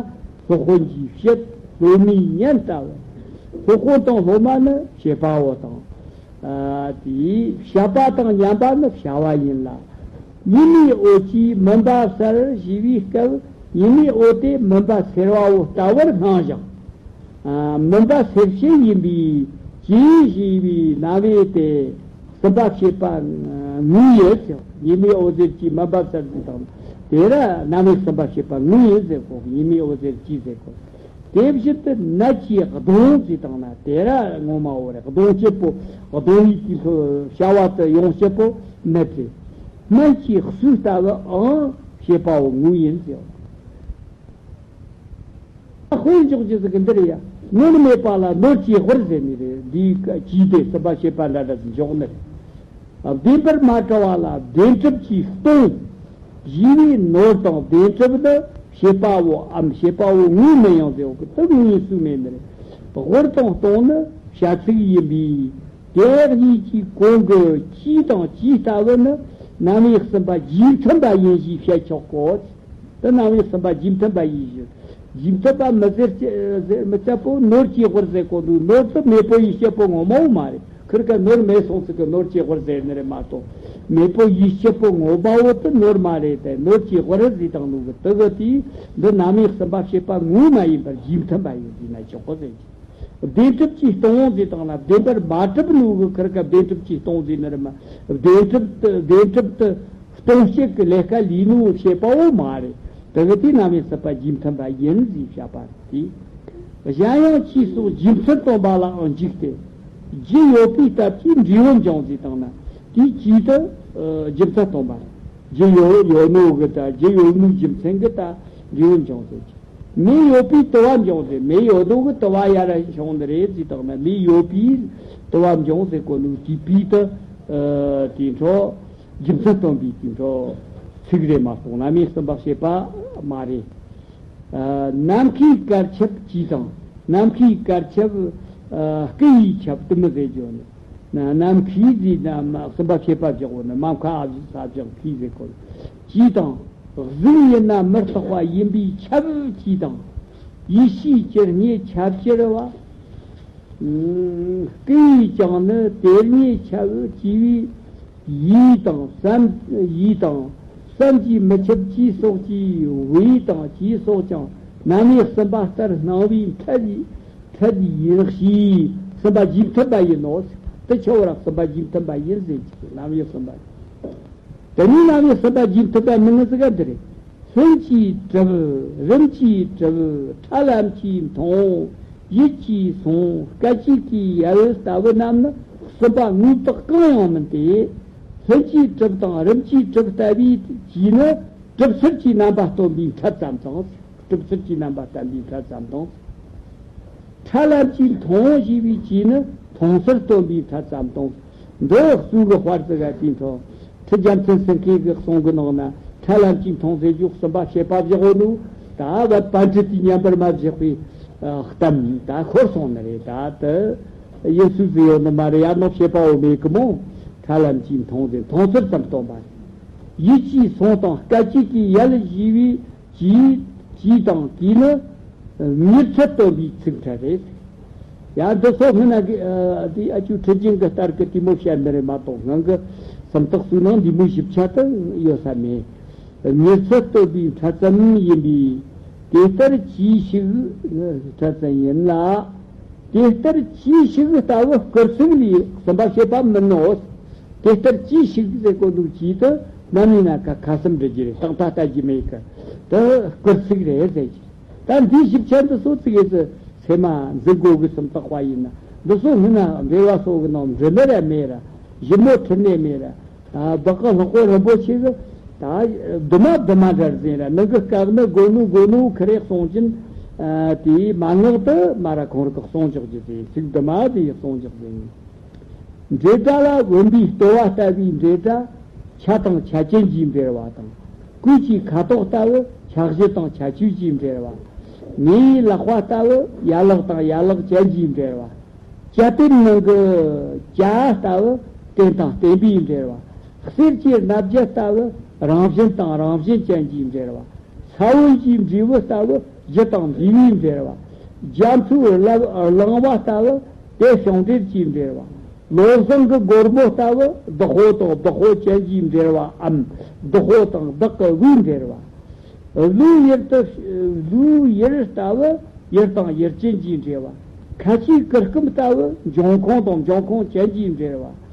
སློབ་དཔོན་གྱི་བྱེད། སློབ་མའི་ཉན་ལྟ་བུ། སློབ་དཔོན་དང་སློབ་མ་ནི་བྱེད་པ་བོ་དང་། ཨ་དེའི་བྱ་བ་དང་ཉན་པ་ནི་བྱ་བ་ཡིན་ལ། ཉི་མའི་འོད་ཀྱིས་མུན་པ་སེལ་ཞེས་པའི་སྐབས་ཉི་མའི་འོད་དེ་མུན་པ་སེལ་བ་བོ་ལྟ་བུར་སྣང་ཞིང་། ཨ་མུན་པ་སེལ་བྱེད་ཡིན་པའི་ཅེས་ཞེས་པའི་རྣམ་དབྱེ་དེ་གསུམ་པ་བྱེད་པ་ངོས་ཡིན་ཟེར། ཉི་མའི་འོད་ཟེར་གྱིས་མུན་པ་སེལ་ཟེར་དང་དེ་ར་རྣམ་དབྱེ་གསུམ་པ་བྱེད་པ་ངོས་ཡིན་ཟེར་གོ། ཉི་མའི་འོད་ཟེར་གྱིས་ཟེར་གོ། དེ་བཞིན་དུ་ནད་ཀྱིས་གདོང་ཟེར་དང་ན་དེ་ར་ངོ་མ་བོ་རེད། གདོང་བྱེད་པོ་གདོང་ཡིད་ཀྱི་བྱ་བ་དུ་ཡོང་བྱེད་པོ་ནད་དེ། སྨན་གྱི་གསོས་ལྟ་བུའང་བྱེད་པའོ་ངོས་ཡིན་ཟེར། དཔེ་འཇོག་རྒྱུ་ཟིག་གི་འདིར་ཡ། ནོར་མེད་པ་ལ་ནོར་གྱི་དབུར་ཟེར་ནི་རེད། འདིའི་ཀ་ཇི་སྟེ་སུམ་པ་ཤེས་པ་འདྲ་འདྲ་ཟིག་འཇོག་ནི་རེད། བདེན་པར་མ་གྲུབ་པ་ལ་བདེན་གྲུབ་ཀྱིས་སྟོང་། ཞེས་པའི་ནོར་དང་བདེན་གྲུབ་ནི་བྱེད་པ་བོའམ་བྱེད་པ་བོ་ངོས་མི་ཡོང་ཟེར་བ་གི་དུ་ངོས་སུ་མེད་ནི་རེད། དབུར་དང་སྟོང་ནི་བྱ་ཚིག་ཡིན་པས། དེ་གཉིས་ཀྱི་གོང་གི་ཅི་དང་ཅི་ལྟ་བུ་ནི་རྣམ་དབྱེ་གསུམ་པ་རྗེས་མཐུན་པ་ཡིན་ཞེས་བཤད་ཆོག་གོ། དེ་རྣམ་དབྱེ་གསུམ་པ་རྗེས་མཐུན་པ་ཡིན་ཞེས། རྗེས་མཐུན་པ་མི་ཟེར་ཟེར་མི་བྱ་པོ་ནོར་གྱི་དབུར་ཟེར་གོ་འདུག་ནོར་དུ་མེད་པོ་ཡིས་བཤད་པོ་ངོ་མ་བོ་མ་རེད། ཁིར་ཀ་ནོར་མེད་སོང་ཚིག་གི་ནོར་གྱི་དབུར་ཟེར་ནི་རེད་མ་གཏོགས། མེད་པོ་ཡིས་བཤད་པོ་ངོ་མ་བོ་དེ་ནོར་མ་རེད་དེ། ནོར་གྱི་དབུར་ཟེར་དང་ནོ་གི་དུ་གི་དེས་འདི་རྣམ་དབྱེ་གསུམ་པ་བཤད་པ་ངོ་མ་ཡིན་པར་རྗེས་མཐུན་པ་ཡིན་ཟེར་ན་ཆོག་གོ་ཟེར་གྱི། བདེན་གྲུབ་ཀྱིས་སྟོང་ཟེར་དང་ན་བདེན་པར་མ་གྲུབ་ནོ་གི་ཁིར་ཀ་བདེན་གྲུབ་ཀྱིས་སྟོང་ཟེར་ནི་རེད་མ། བདེན་གྲུབ་དུ་བདེན་གྲུབ་དུ་སྟོང་བཤད་ཀྱི་ལས་ཀ་ལས་ནོ་བཤད་པའོ་མ་རེད། དེ་གི་དེ་རྣམ་དབྱེ་གསུམ་པ་རྗེས་མཐུན་པ་ཡིན་ཟེར་བཤད་པ་དེ། གཞན་ཡང་ཅི་སོགས་རྗེས་མཐུན་སྟོན་པ་ལའང་འཇུག་སྟེ། རྒྱུ་ཡོད་པའི་སྟབས་ཀྱིས་འབྲས་བུ་འབྱུང་ཟེར་དང་ན་དེའི་ཅི་དུ་རྗེས་མཐུན་སྟོན་པ། རྒྱུ་ཡོད་ཡོད་ནོ་གི་ད་རྒྱུ་ཡོད་ནོ་རྒྱུ་མཚན་གི་ད་འབྲས་བུ་འབྱུང་ཟེར་གྱི། མེ་ཡོད་པའི་དུ་བ་འབྱུང་ཟེར། མེ་ཡོད་ནོ་གི་དུ་བ་ཡར་བྱུང་ནི་རེད་ཟེར་དང་ན་མེ་ཡོད་པའི་དུ་བ་འབྱུང་ཟེར་གོ་ནོ་དེའི་པའི་དུ་དེ་འཕྲོ། རྒྱུ་མཚན་སྟོན་པའི་དེ་འཕྲོ་ཚིག་རེད་མ་གཏོགས་རྣམ་དབྱེ་གསུམ་པ་བཤད་པ་མ་རེད། ཨ་ནམ་མཁའི་གར་ཁྱབ་ཅེས་དང་ནམ་མཁའི་གར་ཁྱབ། ཨ་སྐུ་ཡི་ཁྱབ་དུ་མི་ཟེར་རྒྱུ་ནི། ན་ནམ་མཁའི་ཟེར་ན་མ་གསུམ་པ་བཤད་པ་བཞག་གོ་ནི་མ་མཁའ་ཨ་བཞི་ས་བཞག་མཁའི་ཟེར་གོ་ནི་ཅེས་དང་། གཟུགས་ཡིན་ན་མི་རྟག་པ་ཡིན་པའི་ཁྱབ་ཅེས་དང་། ཡེ་ཤེས་ཀྱི་རྙེད་ཁྱབ་ཕྱིར་བ། སྐུ་ཡིས་ཀྱང་ནི་དེ་རྙེད་ཁྱབ་ཅེས་པའི་ཡིས་དང་བསམ་ཡིས་དང་བསམ་གྱིས་མི་ཁྱབ་ཅེས་སོགས་ཀྱི་འི་དང་ཅེས་སོགས་ཀྱང་རྣམ་དབྱེ་གསུམ་པ་ལྟར་སྣང་བའི་འཕྲལ་འཕྲལ་ཡིན་ཞེས་གསུམ་པ་རྗེས་མཐུན་པ་ཡིན་ནོ། དེ་ཆོ་ར་གསུམ་པ་རྗེས་མཐུན་པ་ཡིན་ཟེར་གྱི་རྣམ་དབྱེ་གསུམ་པ། དེ་ནས་རྣམ་དབྱེ་གསུམ་པ་རྗེས་མཐུན་པ་མིན་ནི་ཟིག་ག་འདི་རེད། ལྷུན་གྱིས་གྲུབ། རིམ་གྱིས་གྲུབ། ཁྲ་ལམ་གྱིས་མཐོང་། ཡིད་ཀྱིས་སོང་། སྐད་ཅིག་གིས་ཡལ་ལྟ་བུ་རྣམས་ནི་གསུམ་པ་དངོས་བཏགས་གང་ཡང་མིན་ཏེ། ལྷུན་གྱིས་གྲུབ་དང་རིམ་གྱིས་གྲུབ་ལྟ་བུའི་གྱིས་ནི་གྲུབ་ཚུལ་གྱི་རྣམ་པ་སྟོན་པའི་ཕྲད་ཙམ་དང་། གྲུབ་ཚུལ་གྱི་རྣམ་པ་བསྟན་པའི་ཕྲད་ཙམ་དང་། ཁྲ་ལམ་གྱིས་མཐོང་ཞེས་པའི་གྱིས་ནི་མཐོང་ཚུལ་སྟོན་པའི་ཕྲད་ཙམ་དང་། འདི་གཙོ་གི་དཔར་ཙི་ག་དེའི་ཐོག་ཁྲི་རྒྱལ་མཚན་སེང་གེ་གི་གསུང་གི་ནང་ན་ཁྲ་ལམ་གྱིས་མཐོང་ཟེར་རྒྱུ་གསུམ་པ་བཤད་པ་བཞག་ཡོད་ནོ། ད་བད་པཎ་ཌི་ཏི་ཉན་པར་མ་བཞག་པའི་གཏམ་ད་ཤོར་སོང་ནི་རེད། ད་དེ་ཡིན་སུ་ཟིག་ཡོད་ནི་མ་རེད། ཡར་ནོ་བཤད་པའོ་མེད་གི་མོ། ཁྲ་ལམ་གྱིས་མཐོང་ཟེར་མཐོང་ཚུལ་ཙམ་སྟོན་པ་རེད། ཡིད་ཀྱིས་སོང་དང་སྐད་ཅིག་གིས་ཡལ་ཞེས་པའི་གྱིས་གྱིས་དང་གྱིས་ནི་མྱུར་ཚད་སྟོན་པའི་ཚིག་ཕྲད་རེད། ཡང་འདི་ཚོ་སྔོན་ན་གི་ཨ་དེ་ཨ་ཅུ་ཁྲི་ཆེན་གི་ལྟར་གི་དེ་མོ་བཤད་ནི་རེད་མ་གཏོགས། སྔོན་གི་ས་ གསུམ་དག་ཚོའི་ནང་འདི་མོ་ཞིབ་ཆ་དུ་ཡོད་ས་མེད། མྱུར་ཚད་སྟོན་པའི་འཕྲལ་ཙམ་ཡིན་པས། དེ་ལྟར་གྱིས་ཤིག་འཕྲལ་ཙམ་ཡིན་ལ། དེ་ལྟར་གྱིས་ཤིག་ལྟ་བུ་སྐུལ་ཚིག་ལས་གསུམ་པ་བཤད་པ་མིན་ནོ། དེ་ལྟར་གྱིས་ཤིག་ཟེར་གོ་འདུག་གྱིས་དུ་ནམ་ཡིན་ན་ཁ་ཁ་སུམ་འབྲི་རྒྱུ་རེད། རྟག་མཐའ་ལྟ་རྒྱུ་མེད་གི། དུ་སྐུལ་ཚིག་རེད་ཟེར་གྱི། ད་འདིའི་ཞིབ་ཆ་འདི་ཚོ་ཙི་གེ་ཙི་ཚད་མ་འཛིན་དགོས་གི་སུམ་རྟགས་པ་ཡིན་ན། འདི་ཚོ་སྔོན་ན་འགྲེལ་བ་སོགས་ཀྱི་ནང་འབྲི་ནི་ར་མེད་ར། ཞིབ་མོ་ཁྲིད་ནི་མེད་ར། ཨ། བདག་གི་ལྷག་པ་རིན་པོ་ཆེ་གི་ད་དུ་མ་དུ་མ་འདྲར་ཟིན་ར། ནང་གི་སྐབས་ནི་དགོས་ནོ་དགོས་ནོ་ཁི་རེ་གསུང་ཅིན། ཨ། དེའི་མན་ངག་དུ་མ་ར་ཁོང་ར་གི་གསུང་ཅོག་གི་ཟིན། ཚིག་དུ་མ་དེ་ཡི་གསུང་ཅོག་ཟིན། འབྲེལ་སྒྲ་ལ་བུམ་པའི་ལྟོ་བ་ལྟ་བུའི་འབྲེལ་སྒྲ་ཆ་དང་ཆ་ཅན་གྱི་འབྲེལ་བ་དང་། སྐུད་ཀྱི་ཁ་དོག་ལྟ་བུ་ཆ་བཞི་དང་ཆ་བཅུ་གྱི་འབྲེལ་བ། མེ་ཡི་ལག་པ་ལྟ་བུ་ཡན་ལག་དང་ཡན་ལག་ཅན་གྱི་འབྲེལ་བ། ཇ་དེབ་ནང་གི་ཇ་ལྟ་བུ་རྟེན་དང་བརྟེན་པའི་འབྲེལ་བ། གསེར་གྱི་སྣབས་བརྒྱ་ལྟ་བུ་རང་བཞིན་དང་རང་བཞིན་ཅན་གྱི་འབྲེལ་བ། ས་བོན་གྱི་འབྲས་བུ་ལྟ་བུ་རྒྱུ་དང་འབྲས་བུའི་འབྲེལ་བ། རྒྱ་མཚོའི་རླབས་རླངས་པ་ལྟ་བུ་དེ་བྱུང་འབྲེལ་གྱི་འབྲེལ་བ། བློ་བཟང་གི་སྒོར་མོ་ལྟ་བུ་བདག་པོ་དང་བདག་པོ་ཅན་གྱི་འབྲེལ་བའམ། བདག་པོ་དང་བདག་གི་བུའི་འབྲེལ་བ། ཀླུའི་ཡུལ་དུ། ཀླུའི་ཡུལ་ལྟ་བུ་ཡུལ་དང་ཡུལ་ཅན་གྱི་འབྲེལ་བ། ཁ་ཆེའི་གུར་ཀུམ་ལྟ་བུ་འབྱུང་ཁུངས་དང་འབྱུང་ཁུངས་ཅན་གྱི་འབྲེལ་བ།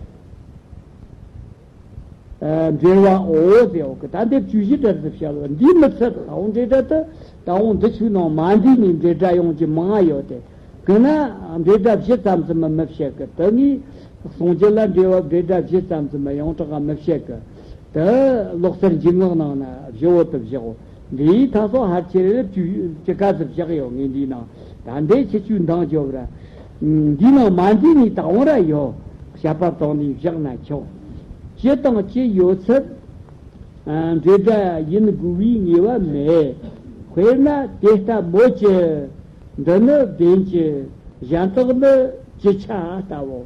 ཨ། འབྲེལ་བའོ་ཟེར་འོ་གི། ད་འདི་བཅུ་བཞི་སྒྲ་ཟིག་བཤད་ལ་འདི་མི་ཚད། ད་འོང་འབྲེལ་སྒྲ་དུ་ད་འོང་འདི་ཆུ་ནང་མ་འདི་ནི་འབྲེལ་སྒྲ་ཡོང་གི་མང་ཡོད་དེ། གི་ན་འབྲེལ་སྒྲ་བཞི་ཙམ་ཙམ་མི་བཤད་གི། དུ་ངས་གསུང་རྒྱུ་ལ་འབྲེལ་བ་འབྲེལ་སྒྲ་བཞི་ཙམ་ཙམ་མི་ཡོངས་གྲགས་མི་བཤད་གི། དུ་ལོག་སར་འཇུག་ངག་ནང་ན་བཞི་བོ་དུ་བཞག་འོ། འདིའི་ཐ་སོགས་ཧར་ཆེ་རེ་བཅུ་བཅུ་ཀ་ཙམ་བཞག་ཡོད། ངས་འདིའི་ནང་ད་འདི་ཆེ་བཅུ་འདང་རྒྱོབ་ར། འདི་ནང་མ་འདི་ནི་དང་བོ་ར་ཡོད། བཤད་པ་དང་ནི་བཞག་ན་ཆོག། ཅི་དང་ཅི་ཡོད་ཚད། ཨ། འབྲེལ་སྒྲ་ཡིན་དགོས་པའི་ངེས་པ་མེད། དཔེར་ན་དེ་ལྟ་མོ་ཅི། འདི་ནི་བདེན་ཅི། གཞན་དག་ནི་ཅི་ཆ་ལྟ་བུ།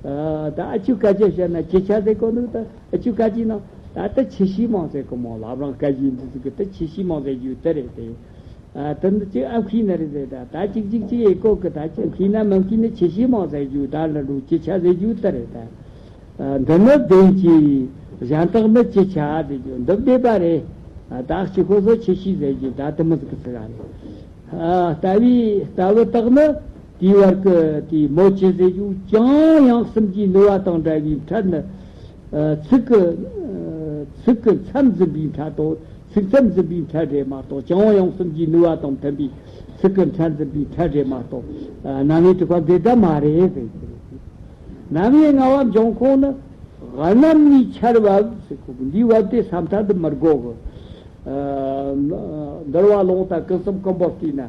ཨ། ད་ཨ་ཆུ་ཀ་ཅི་བཤད་ན་ཅི་ཆ་ཟེར་གོ་ནོ་ད། ཨ་ཆུ་ཀ་ཅི་ནང་ད་ད་ཆི་ཤི་མང་ཟེར་གོ་མོ། ལབ་རང་ཀ་ཅི་འདི་ཟིག་གི་ད་ཆི་ཤི་མང་ཟེར་རྒྱུ་དེ་རེད་དེ། ཨ། དེ་འདི་ཅི་ཨ་མཁས་ན་རེད་ཟེར། ད་ད་ཅིག་ཅིག་ཅིག་ཨེ་གོ་གི། ད་ཅི་མཁས་ན་མ་མཁས་ན་ཆི་ཤི་མང་ཟེར་རྒྱུ་ད་ལ་འགྲོ་ཅི་ཆ་ཟེར་རྒྱུ་དེ་རེད་ད། ཨ། འདི་ནི་བདེན་ཅི། གཞན་དག་ནི་ཅི་ཆ་ཟེར་རྒྱུ་འདི་བདེན་པ་རེད། ཨ། ད་གཅིག་ཁོ་ཚོ་ཆི་ཤི་ཟེར་རྒྱུ་ད་དེ་མོ་ཟིག་གི་ཚིག་ར་རེད། ཨ། ལྟ་བུའི་ལྟ་བུ་དག་ནི་དེའི་བར་གྱི་དེའི་མོ་ཅི་ཟེར་རྒྱུ་ཅང་ཡང་གསུམ་གྱི་ནུས་པ་དང་འདྲ་བའི་ཕྲད་ནི། ཨ། ཚིག་གི། ཨ། ཚིག་གི་མཚམས་འཛིན་པའི་ཕྲད་དོ། ཚིག་མཚམས་འཛིན་པའི་ཕྲད་རེད་མ་གཏོགས། ཅང་ཡང་གསུམ་གྱི་ནུས་པ་དང་མཐུན་པའི་ཚིག་གི་མཚམས་འཛིན་པའི་ཕྲད་རེད་མ་གཏོགས། ཨ། རྣམ་དབྱེ་དྲུག་པ་འབྲེལ་སྒྲ་མ་རེད་ཟེར། རྣམ་དབྱེ་ལྔ་པ་འབྱུང་ཁུངས་ནི། རྣམ་གཉིས་ཆར་བབ་ཟེར་གོ་གི། འདིའི་བབ་དེ་ས་མཐའ་འདི་མི་དགོས་གི། ཨ། འདུལ་བ་ལུང་དང་ཀུན་གསུམ་ཀུན་པོ་བལྟས་ན་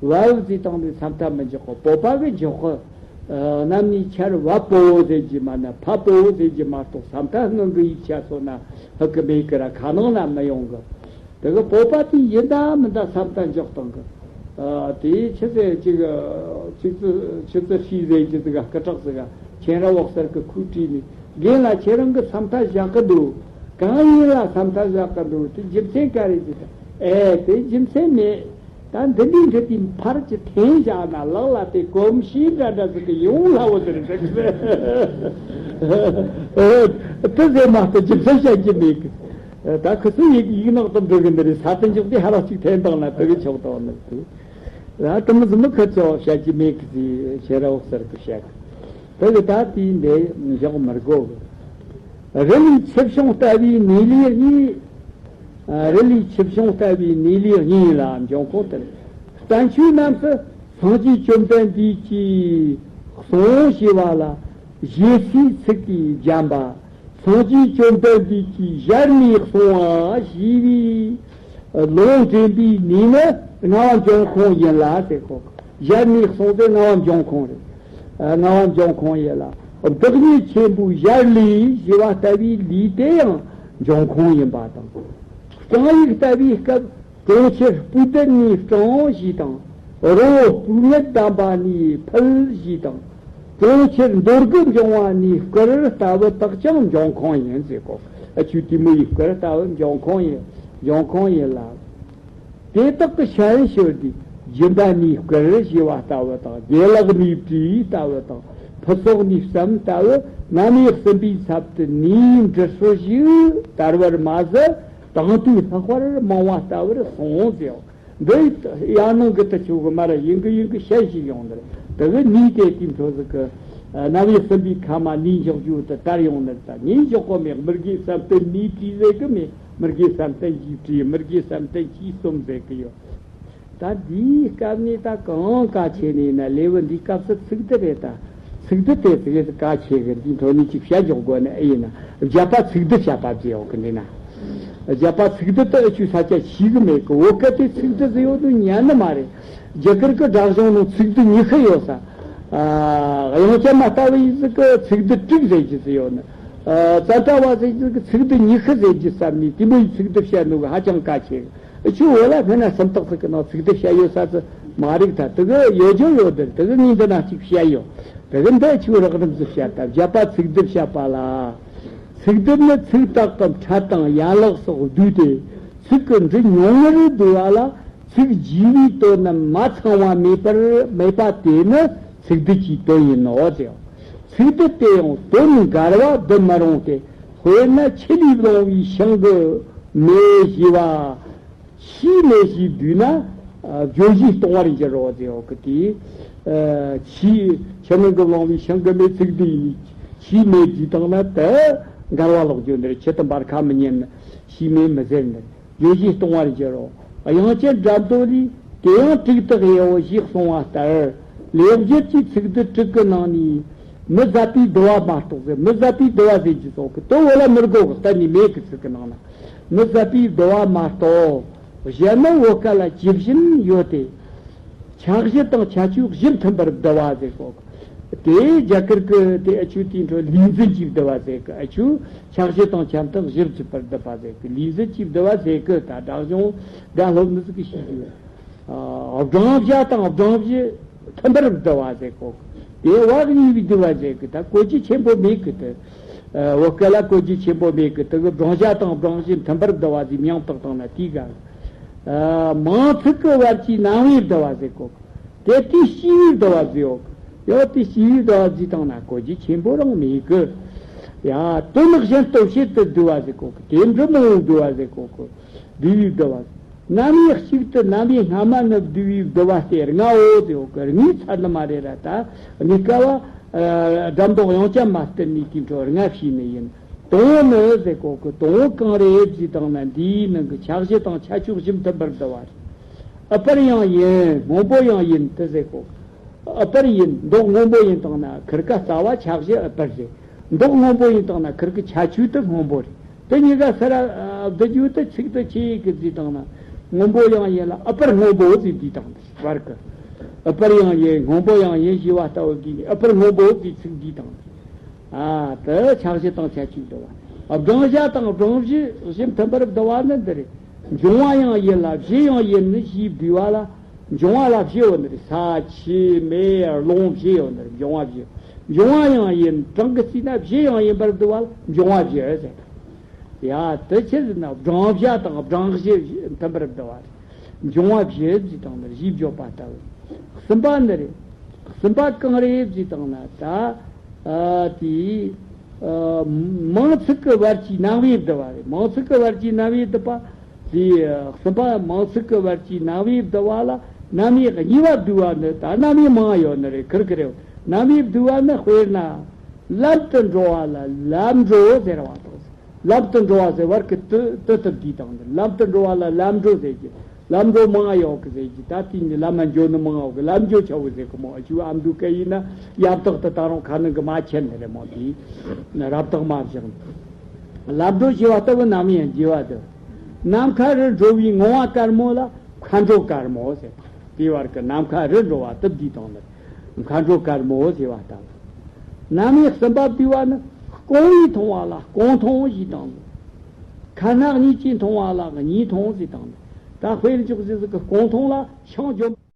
བབ་ཟེར་སྟངས་ནི་ས་མཐའ་མི་འཇོག་གི། བོད་པ་གི་འཇོག་གི། ཨ། རྣམ་གཉིས་ཆར་བབ་པོ་ཟེར་གྱི་མ་ན་ཕ་པོ་ཟེར་གྱི་མ་གཏོགས། ས་མཐའ་སྔོན་གི་ཡིག་ཆ་སོགས་ན་ཧུ་གི་མེད་གི་ར། ཁ་ནང་ན་མི་ཡོང་གི། དེ་གི་བོད་པ་དེ་ཡིན་ད་མིན་ད་ས་མཐའ་འཇོག་སྟངས་གི། ཨ། དེ་ཆི་ཟེར་ཅིག་ཆི་ཙི་ཆི་ཙི་ཧྲི་ཟེར་གྱི་ཟིག་ག་སྐུ་དྲག་ཟིག་ག་ཁྱེད་རང་འོག་སར་གི་ཁུག་བྲིས་ནས་རྒན་ལགས་ཁྱེད་རང་གི་ས་མཐའ་བཞག་གི་འདུག། གང་ཡིན་ལ་ས་མཐའ་བཞག་གི་འདུག། དེ་རྒྱུ་མཚན་ག་རེ་ཟེར་ད། ཨེ། དེ་རྒྱུ་མཚན་མེད། ད་འདི་འདྲའི་འདྲི་དེ་ཕར་གྱི་འཐེན་བཞག་ན་ལག་ལ་དེ་གོམས་གཤིས་འདྲ་འདྲ་ཟིག་གི་ཡོང་སླ་བོ་ཟེར་ཟེར། ཨེ། དེ་ཟེར་མ་གཏོགས་རྒྱུ་མཚན་བཤད་རྒྱུ་མེད་གི། ད་ཁུ་ཚོ་ཡིག་ཡིག་ནག་ཏུ་འགྲོ་གི་འདི་རེད། ས་དེ་འཇོག་དེ་ཧ་རག་ཅིག་འཐེན་བཏང་ན་དེ་གི་ཆོག་དང་ནི་དེ། ད་དེ་མི་ཟིན་ནི་ཁུ་ཚོ་བཤད་རྒྱུ་མེད་གི་ཟེར། ཁྱེད་རང་འོག་སར་གི་བཤད་གི། དེ་གི་ད་དེའི་འདི་འཇོག་མི་དགོས་གི། རི་ལི་ཆུ་བྱུང་ལྟ་བུའི་གནས་ལུགས་གཉིས། རི་ལི་ཆུ་བྱུང་ལྟ་བུའི་གནས་ལུགས་གཉིས་ལ་འབྱུང་ཁུངས་ལྟར། བསྟན་བཅོས་རྣམས་སུ་སངས་རྒྱས་བཅོམ་ལྡན་འདས་ཀྱིས་གསུངས་ཞེས་པ་ལ་བཞེད་ཚིག་ཚིག་གིས་བརྒྱན་པ། སངས་རྒྱས་བཅོམ་ལྡན་འདས་ཀྱིས་ཞལ་ནས་གསུངས་པ་ཞེས་པའི་ལུང་འདྲེན་པའི་གནས་ནི་ལྔ་པ་འབྱུང་ཁུངས་ཡིན་ལ་ཟེར་གོ། ཞལ་ནས་གསུངས་ཏེ་ལྔ་པ་འབྱུང་ཁུངས་རེད། ལྔ་པ་འབྱུང་ཁུངས་ཡིན་ལ། བདག་ཉིད་ཆེན་པོའི་ཞལ་ལས་ཞེས་པ་ལྟ་བུའི་ལུས་དེ་ཡང་འབྱུང་ཁུངས་ཡིན་པ་དང་། སྤྲང་ཡིག་ལྟ་བུའི་སྐབས། གྲོང་ཁྱེར་སྤུས་ལྡན་ནས་སྤྲང་ཞེས་དང་། རི་བོ་སྤོས་ངད་ལྡན་པ་ནས་ཕུལ་ཞེས་དང་། གྲོང་ཁྱེར་འདོད་དགུ་འབྱུང་བ་ནས་བསྐུར་ལྟ་བུ་དག་ཀྱང་འབྱུང་ཁུངས་ཡིན་ཟེར་གོ། ཨ་ཆུ་དེ་མོ་ཡི་བསྐུར་ལྟ་བུ་འབྱུང་ཁུངས་ཡིན། འབྱུང་ཁུངས་ཡིན་ལ། དེ་དག་གི་ཞལ་ཤོར་ཏེ་སྦྱིན་པ་ནས་བསྐུར་ཞེས་པ་ལྟ་བུ་དང་། དགེ་ལེགས་ནས་བྲིས་ལྟ་བུ་དང་ ཕུ་སོགས་ནས་བསམ་ལྟ་བུ་རྣམ་དབྱེ་གསུམ་པའི་ཚབ་ཏུ་ནིའི་འབྲི་སྲོལ་ཞིག་དར་བར་མ་ཟད། དང་དུས་ལྷག་པར་མང་བ་ལྟ་བུར་སོང་ཟེར། འདི་ཡང་ནང་གི་དུ་ཆུ་གི་མར་ཡིན་གི་ཡིན་གི་ཤན་ཞིག་ཡོང་ནི་རེད། དེ་གི་ནིའི་དེ་དེའི་འཕྲོ་ཟིག་གི་རྣམ་དབྱེ་གསུམ་པའི་ཁ་མ་ནིའི་འཇོག་རྒྱུ་དུ་དར་ཡོང་ནི་རེད། ད་ནིའི་འཇོག་གོ་མེད། མི་དགེ་བསམ་གཏན་ནིའི་བྲིས་ཟེར་གི་མེད། མི་དགེ་བསམ་གཏན་གྱིས་བྲིས། མི་དགེ་བསམ་གཏན་གྱིས་རྩོམ་ཟེར་གི་ཡོད། ད་འདིའི་སྐབས་ནས་ད་གང་གལ་ཆེ་ནི་ན། ལེའུ་འདིའི་སྐབས་སུ་ཚིག་སྡུད་རེད། ད་ཚིག་སྡུད་དེ་ཚིག་གལ་ཆེ་གི། འདིའི་ཐོག་ནས་ཅིག་བཤད་འཇོག་དགོས་ནི་ཨེ་ཡིན་ན། བརྒྱ་པ་ཚིག་སྡུད་བཤད་པ་བརྗེ་འོག་གི་འདི་ན། བརྒྱ་པ་ཚིག་སྡུད་དུ་ཨ་ཆུ་ས་ཆ་ཞིག་གི་མེད་གི། བོད་སྐད་དེ་ཚིག་སྡུད་ཟེར་ཡོད་དུ་ཉན་ནི་མ་རེད། རྒྱ་གར་གི་སྒྲ་གཞུང་ནང་ཚིག་སྡུད་ཉི་ཤུ་ཡོད་ས། ཨ་དབྱངས་ཅན་མ་ལྟ་བུ་ཡིན་ཟིག་གི་ཚིག་སྡུད་དྲུག་ཟེར་རྒྱུ་ཟིག་ཡོད་ནི། ཨ་ཙན་དྲ་བ་ཟེར་རྒྱུ་ཟིག་གི་ཚིག་སྡུད་ཉི་ཤུ་ཟེར་རྒྱུ་བསམ་ནས་དེ་མོ་ཡི་ཚིག་སྡུད་བཤད་ནོ་གི་ཧ་ཅང་གལ་ཆེ་གི། ཆུ་འོ་ལ་སྔོན་ན་སུམ་རྟགས་ཟིག་གི་ནང་ཚིག་སྡུད་བཤད་ཡོད་ས་ཚོ་མ་རིག་ད། དེ་གི་ཡོད་རྒྱུ་ཡོད་དེ། དེ་གི་ངས་འདི་ན་གཅིག་བཤད་ཡོད། དེ་གི་འདི་ཆུ་རགས་རིམ་ཟིག་བཤད་ད། བརྒྱ་པ་ཚིག་སྡུད་བཤད་པ་ལ། ཚིག་སྡུད་ནི་ཚིག་དག་གི་ཕྲད་དང་ཡན་ལག་སོགས་བསྡུས་ཏེ་ཚིག་གི་འབྲུ་ཉུང་ངུར་བསྡུ་བ་ལ། ཚིག་རྒྱས་པའི་དོན་རྣམས་མ་ཚང་བ་མེད་པར་མེད་པ་དེ་ནི་ཚིག་སྡུད་ཀྱི་དོན་ཡིན་ནོ་ཟེར། ཚིག་སྡུད་དེ་ཡང་དོན་འགལ་བ་བསྡུ་མི་རུང་སྟེ། དཔེར་ན་ཆུ་ལས་བླངས་པའི་ཤིང་གི་མེ་ཞེས་པ། ཆུའི་མེ་ཞེས་བསྡུས་ན་ཨ་བརྗོད་གཞི་སྟོང་བར་འགྱུར་རོ་ཟེར་བ་གི་དེ། ཨ་ཆུ་ཆུ་ནང་གི་བླངས་པའི་ཤིང་གི་མེ་ཚིག་སྡུད་ཡིན། ཆུའི་མེ་བསྡུས་བཏང་ན་དེ་འགལ་བ་ལོག་རྒྱུ་འདིར་ཆུ་དང་འབར་ཁ་མི་ཉན་ནི། ཆུའི་མེ་མི་ཟེར་ནི། བརྗོད་གཞི་སྟོང་བར་འགྱུར་རོ། དབྱངས་ཅན་སྒྲ་མདོ་ལས་དེ་ཡང་དྲུག་ཏུ་དབྱེའོ་ཞེས་གསུངས་པ་ལྟར། ལེའུ་བརྒྱད་ཀྱི་ཚིག་སྡུད་དྲུག་གི་ནང་ནས་མི་ཟད་པའི་བསྡུ་བ་མ་གཏོགས་ཟེར། མི་ཟད་པའི་བསྡུ་བ་ཟེར་རྒྱུ་ཚོགས་ཀྱི་དོན་བོད་ལ་མི་དགོས་གི། གཏན་ནས་མེད་གི། ཚིག་གི་ནང་ན་མི་ཟད་པའི་བསྡུ་བ་མ་གཏོགས། གཞན་ནི་བོད་སྐད་ལ་ཇི་བཞིན་ཡོད་དེ། ཁྱད་གཞི་དང་ཁྱད་ཆོས་གཞི་མཐུན་པར་བསྡུ་བ་ཟེར་གོ། དེ་རྒྱ་གར་གི་དེ་ཨ་ཆུ་དེའི་འཕྲོ་ལུས་འཛིན་གྱིས་བསྡུ་བ་ཟེར་གི། ཨ་ཆུ་ཁྱད་གཞི་དང་ཁྱད་མཐུན་གཞི་མཐུན་པར་བསྡུ་བ་ཟེར་གི། ལུས་འཛིན་གྱིས་བསྡུ་བ་ཟེར་གི། ད་སྒྲ་གཞུང་འགའ་སློབ་ནི་ཟིག་གི་ཤེས་རྒྱུ། ཨ་བགྲང་བྱ་དང་བགྲང་གཞི་མཐུན་པར་བསྡུ་བ་ཟེར་གོ། དེ་བ་གཉིས་པའི་བསྡུ་བ་ཟེར་གི། ད་གོ་རྒྱུ་ཆེན་པོ་མེད་གི། དེ་ཨ་བོད་སྐད་ལ་གོ་རྒྱུ་ཆེན་པོ་མེད་གི། དེ་གི་བགྲང་བྱ་དང་བགྲང་གཞི་མཐུན་པར་བསྡུ་བ་ཟེར་མིང་བཏགས་བཏང་ན་དེའི་ག་ཨ་མིང་ཚིག་གི་བར་གྱི་རྣམ་དབྱེ་བསྡུ་བ་ཟེར་གོ། དེ་དེའི་སྤྱི་བོའི་བསྡུ་བ་ཟེར་ཡོད་གི། ཡང་དེའི་སྤྱི་བོའི་བསྡུ་བ་ཟེར་བཏང་ན་གོ་རྒྱུ་ཆེན་པོ་རང་མེད་གི། ཡ་དོན་ནི་གཞན་སྟོབས་ཆེད་དུ་བསྡུ་བ་ཟེར་གོ་གི། དེ་འབྲུ་མང་བོ་བསྡུ་བ་ཟེར་གོ་གི། བསྡུ་བའི་བསྡུ་བ། རྣམ་དབྱེ་གཅིག་ཏུ་རྣམ་དབྱེ་སྔ་མ་ནི་བསྡུ་བའི་བསྡུ་བ་སྟེ་ལྔའོ་ཟེར་གི། ལྔའི་ཚར་ནི་མ་རེད་ར། ད་གཉིས་ཀ་བ་ཨ་སྒྲ་མདོ་དབྱངས་ཅན་མ་བསྟན་ནས་དེའི་འཕྲོ་ལྔ་བྱས་ནི་ཡིན། དང་པོ་ནི་ཟེར་གོ་གི། དང་པོ་གང་རེད་ཟེར་བཏང་ན་འདིའི་ནང་གི་ཁྱད་གཞི་དང་ཁྱད་ཆོས་གཞི་མཐུན་པར་བསྡུ་བ་རེད། ཨུཏྤལ་ཡང་ཡིན། སྔོན་པོ་ཡང་ཡིན་དེ་ཟེར་གོ་གི། ཨུཏྤལ་ཡིན། མདོག་སྔོན་པོ་ཡིན་བཏང་ན་ཁིར་ཀ་རྩ་བ་ཁྱད་གཞི་ཨུཏྤལ་རེད། མདོག་སྔོན་པོ་ཡིན་བཏང་ན་ཁིར་ཀི་ཁྱད་ཆོས་དེ་སྔོན་པོ་རེད། དེ་གཉིས་ཀ་སེ་ར་ཨ་བསྡུ་རྒྱུ་དེ་ཚིག་དེ་ཆི་ཡི་གི་བརྩིས་བཏང་ན། སྔོན་པོ་ཡང་ཡིན་ལ་ཨུཏྤལ་སྔོན་པོ་ཟེར་བསྡུས་བཏང་། བར་གི་ཨུཏྤལ་ཡང་ཡིན། སྔོན་པོ་ཡང་ཡིན་ཞེས་པ་ལྟ་བུ་བསྡུས་ནས་ཨུཏྤལ་སྔོན་པོ་ཟེར་ཚིག་བསྡུས་བཏང་། ཨ་དེ་ཁྱད་གཞི་དང་ཁྱད་ཆོས་བསྡུ་བ། བགྲང་བྱ་དང་བགྲང་གཞི་གཞི་མཐུན་པར་བསྡུ་བ་ནི་འདི་རེད། འབྱུང་བ་ཡང་ཡིན་ལ་བཞི་ཡང་ཡིན་ནི་ཞེས་བསྡུས་པ་ལ། འབྱུང་བ་ལ་བཞི་ཡོད་ནི་རེད། ས་ཆུ་མེ་རླུང་བཞི་ཡོད་ནི་རེད། འབྱུང་བ་བཞི། འབྱུང་བ་ཡང་ཡིན། གྲངས་ཀྱིས་བརྩིས་ན་བཞི་ཡང་ཡིན་པར་བསྡུ་བ་ལ་འབྱུང་བ་བཞི་ཟེར། ཡ་དེ་ཆི་ཟེར་ན་བགྲང་བྱ་དང་བགྲང་གཞི་མཐུན་པར་བསྡུ་བ་རེད། འབྱུང་བ་བཞི་ཟེར་བཏང་ན་བཞི་བརྗོད་པ་ལྟ་བུ། གསུམ་པ་ནི་རེད། གསུམ་པ་གང་རེད་ཟེར་བཏང་ན་ད་ཨ་དེ་ཨ་མིང་ཚིག་གི་བར་གྱི་རྣམ་དབྱེ་བསྡུ་བ་རེད། མིང་ཚིག་གི་བར་གྱི་རྣམ་དབྱེ་བསྡུ་བ། དེ་གསུམ་པ་མིང་ཚིག་གི་བར་གྱི་རྣམ་དབྱེ་བསྡུ་བ་ལ་རྣམ་དབྱེ་གཉིས་པ་བསྡུ་བ་ནི་ད་རྣམ་དབྱེ་མང་ཡོད་ནི་རེད། ཁིར་ཁིར་ཡོད། རྣམ་དབྱེ་བསྡུ་བ་ནི་དཔེར་ན་ལམ་དུ་འགྲོ་བ་ལ་ལམ་འགྲོ་ཟེར་བ་དང་། ལམ་དུ་འགྲོ་བ་ཟེར་བར་གི་དུ་དུ་དུ་བསྡུས་བཏང་ནི། ལམ་དུ་འགྲོ་བ་ལ་ལམ་འགྲོ་ཟེར་གི། ལམ་འགྲོ་མང་ཡོད་གི་ཟེར་གི། ད་དེ་ནི་ལམ་མ་འགྱོ་ནི་མང་ཡོད་གི། ལམ་འགྱོ་ཆོག་གི་ཟེར་གི་མོ། ཨ་ཆུ་ཨ་མདོ་སྐད་ཡིན་ན་ཡབ་བཏགས་དེ་ད་རུང་ཁ་ནང་གི་མ་ཁྱེར་ནི་རེད་མོ། དེ་རབ་བཏགས་མ་བཞག་ནི། ལམ་འགྲོ་ཞེས་པ་ལྟ་བུ་ནམ་ཡང་བརྗེ་བ་དུ། ནམ་མཁའ་རུ་འགྲོ་བའི་ངང་བ་དཀར་མོ་ལ་མཁའ་འགྲོ་དཀར་མོ་ཟེར། དེའི་བར་གི་ནམ་མཁའ་རུ་འགྲོ་བ་དུ་བསྡུས་བཏང་ནི། མཁའ་འགྲོ་དཀར་མོ་ཟེར་བ་ལྟ་བུ། རྣམ་དབྱེ་གསུམ་པ་བསྡུས་པ་ནི་རྐང་བས་མཐོང་བ་ལ་རྐང་མཐོང་ཞེས་བཏང་ནི། ཁ་སྣ་གཉིས་ཀྱིས་མཐོང་བ་ལ་གཉིས་མཐོང་ཞེས་བཏང་ནི། ད་དཔེར་འཇོག་ཟེར་ཟིག་གི་རྐང་མཐོང་ལ་ཤིང་ལྗོན་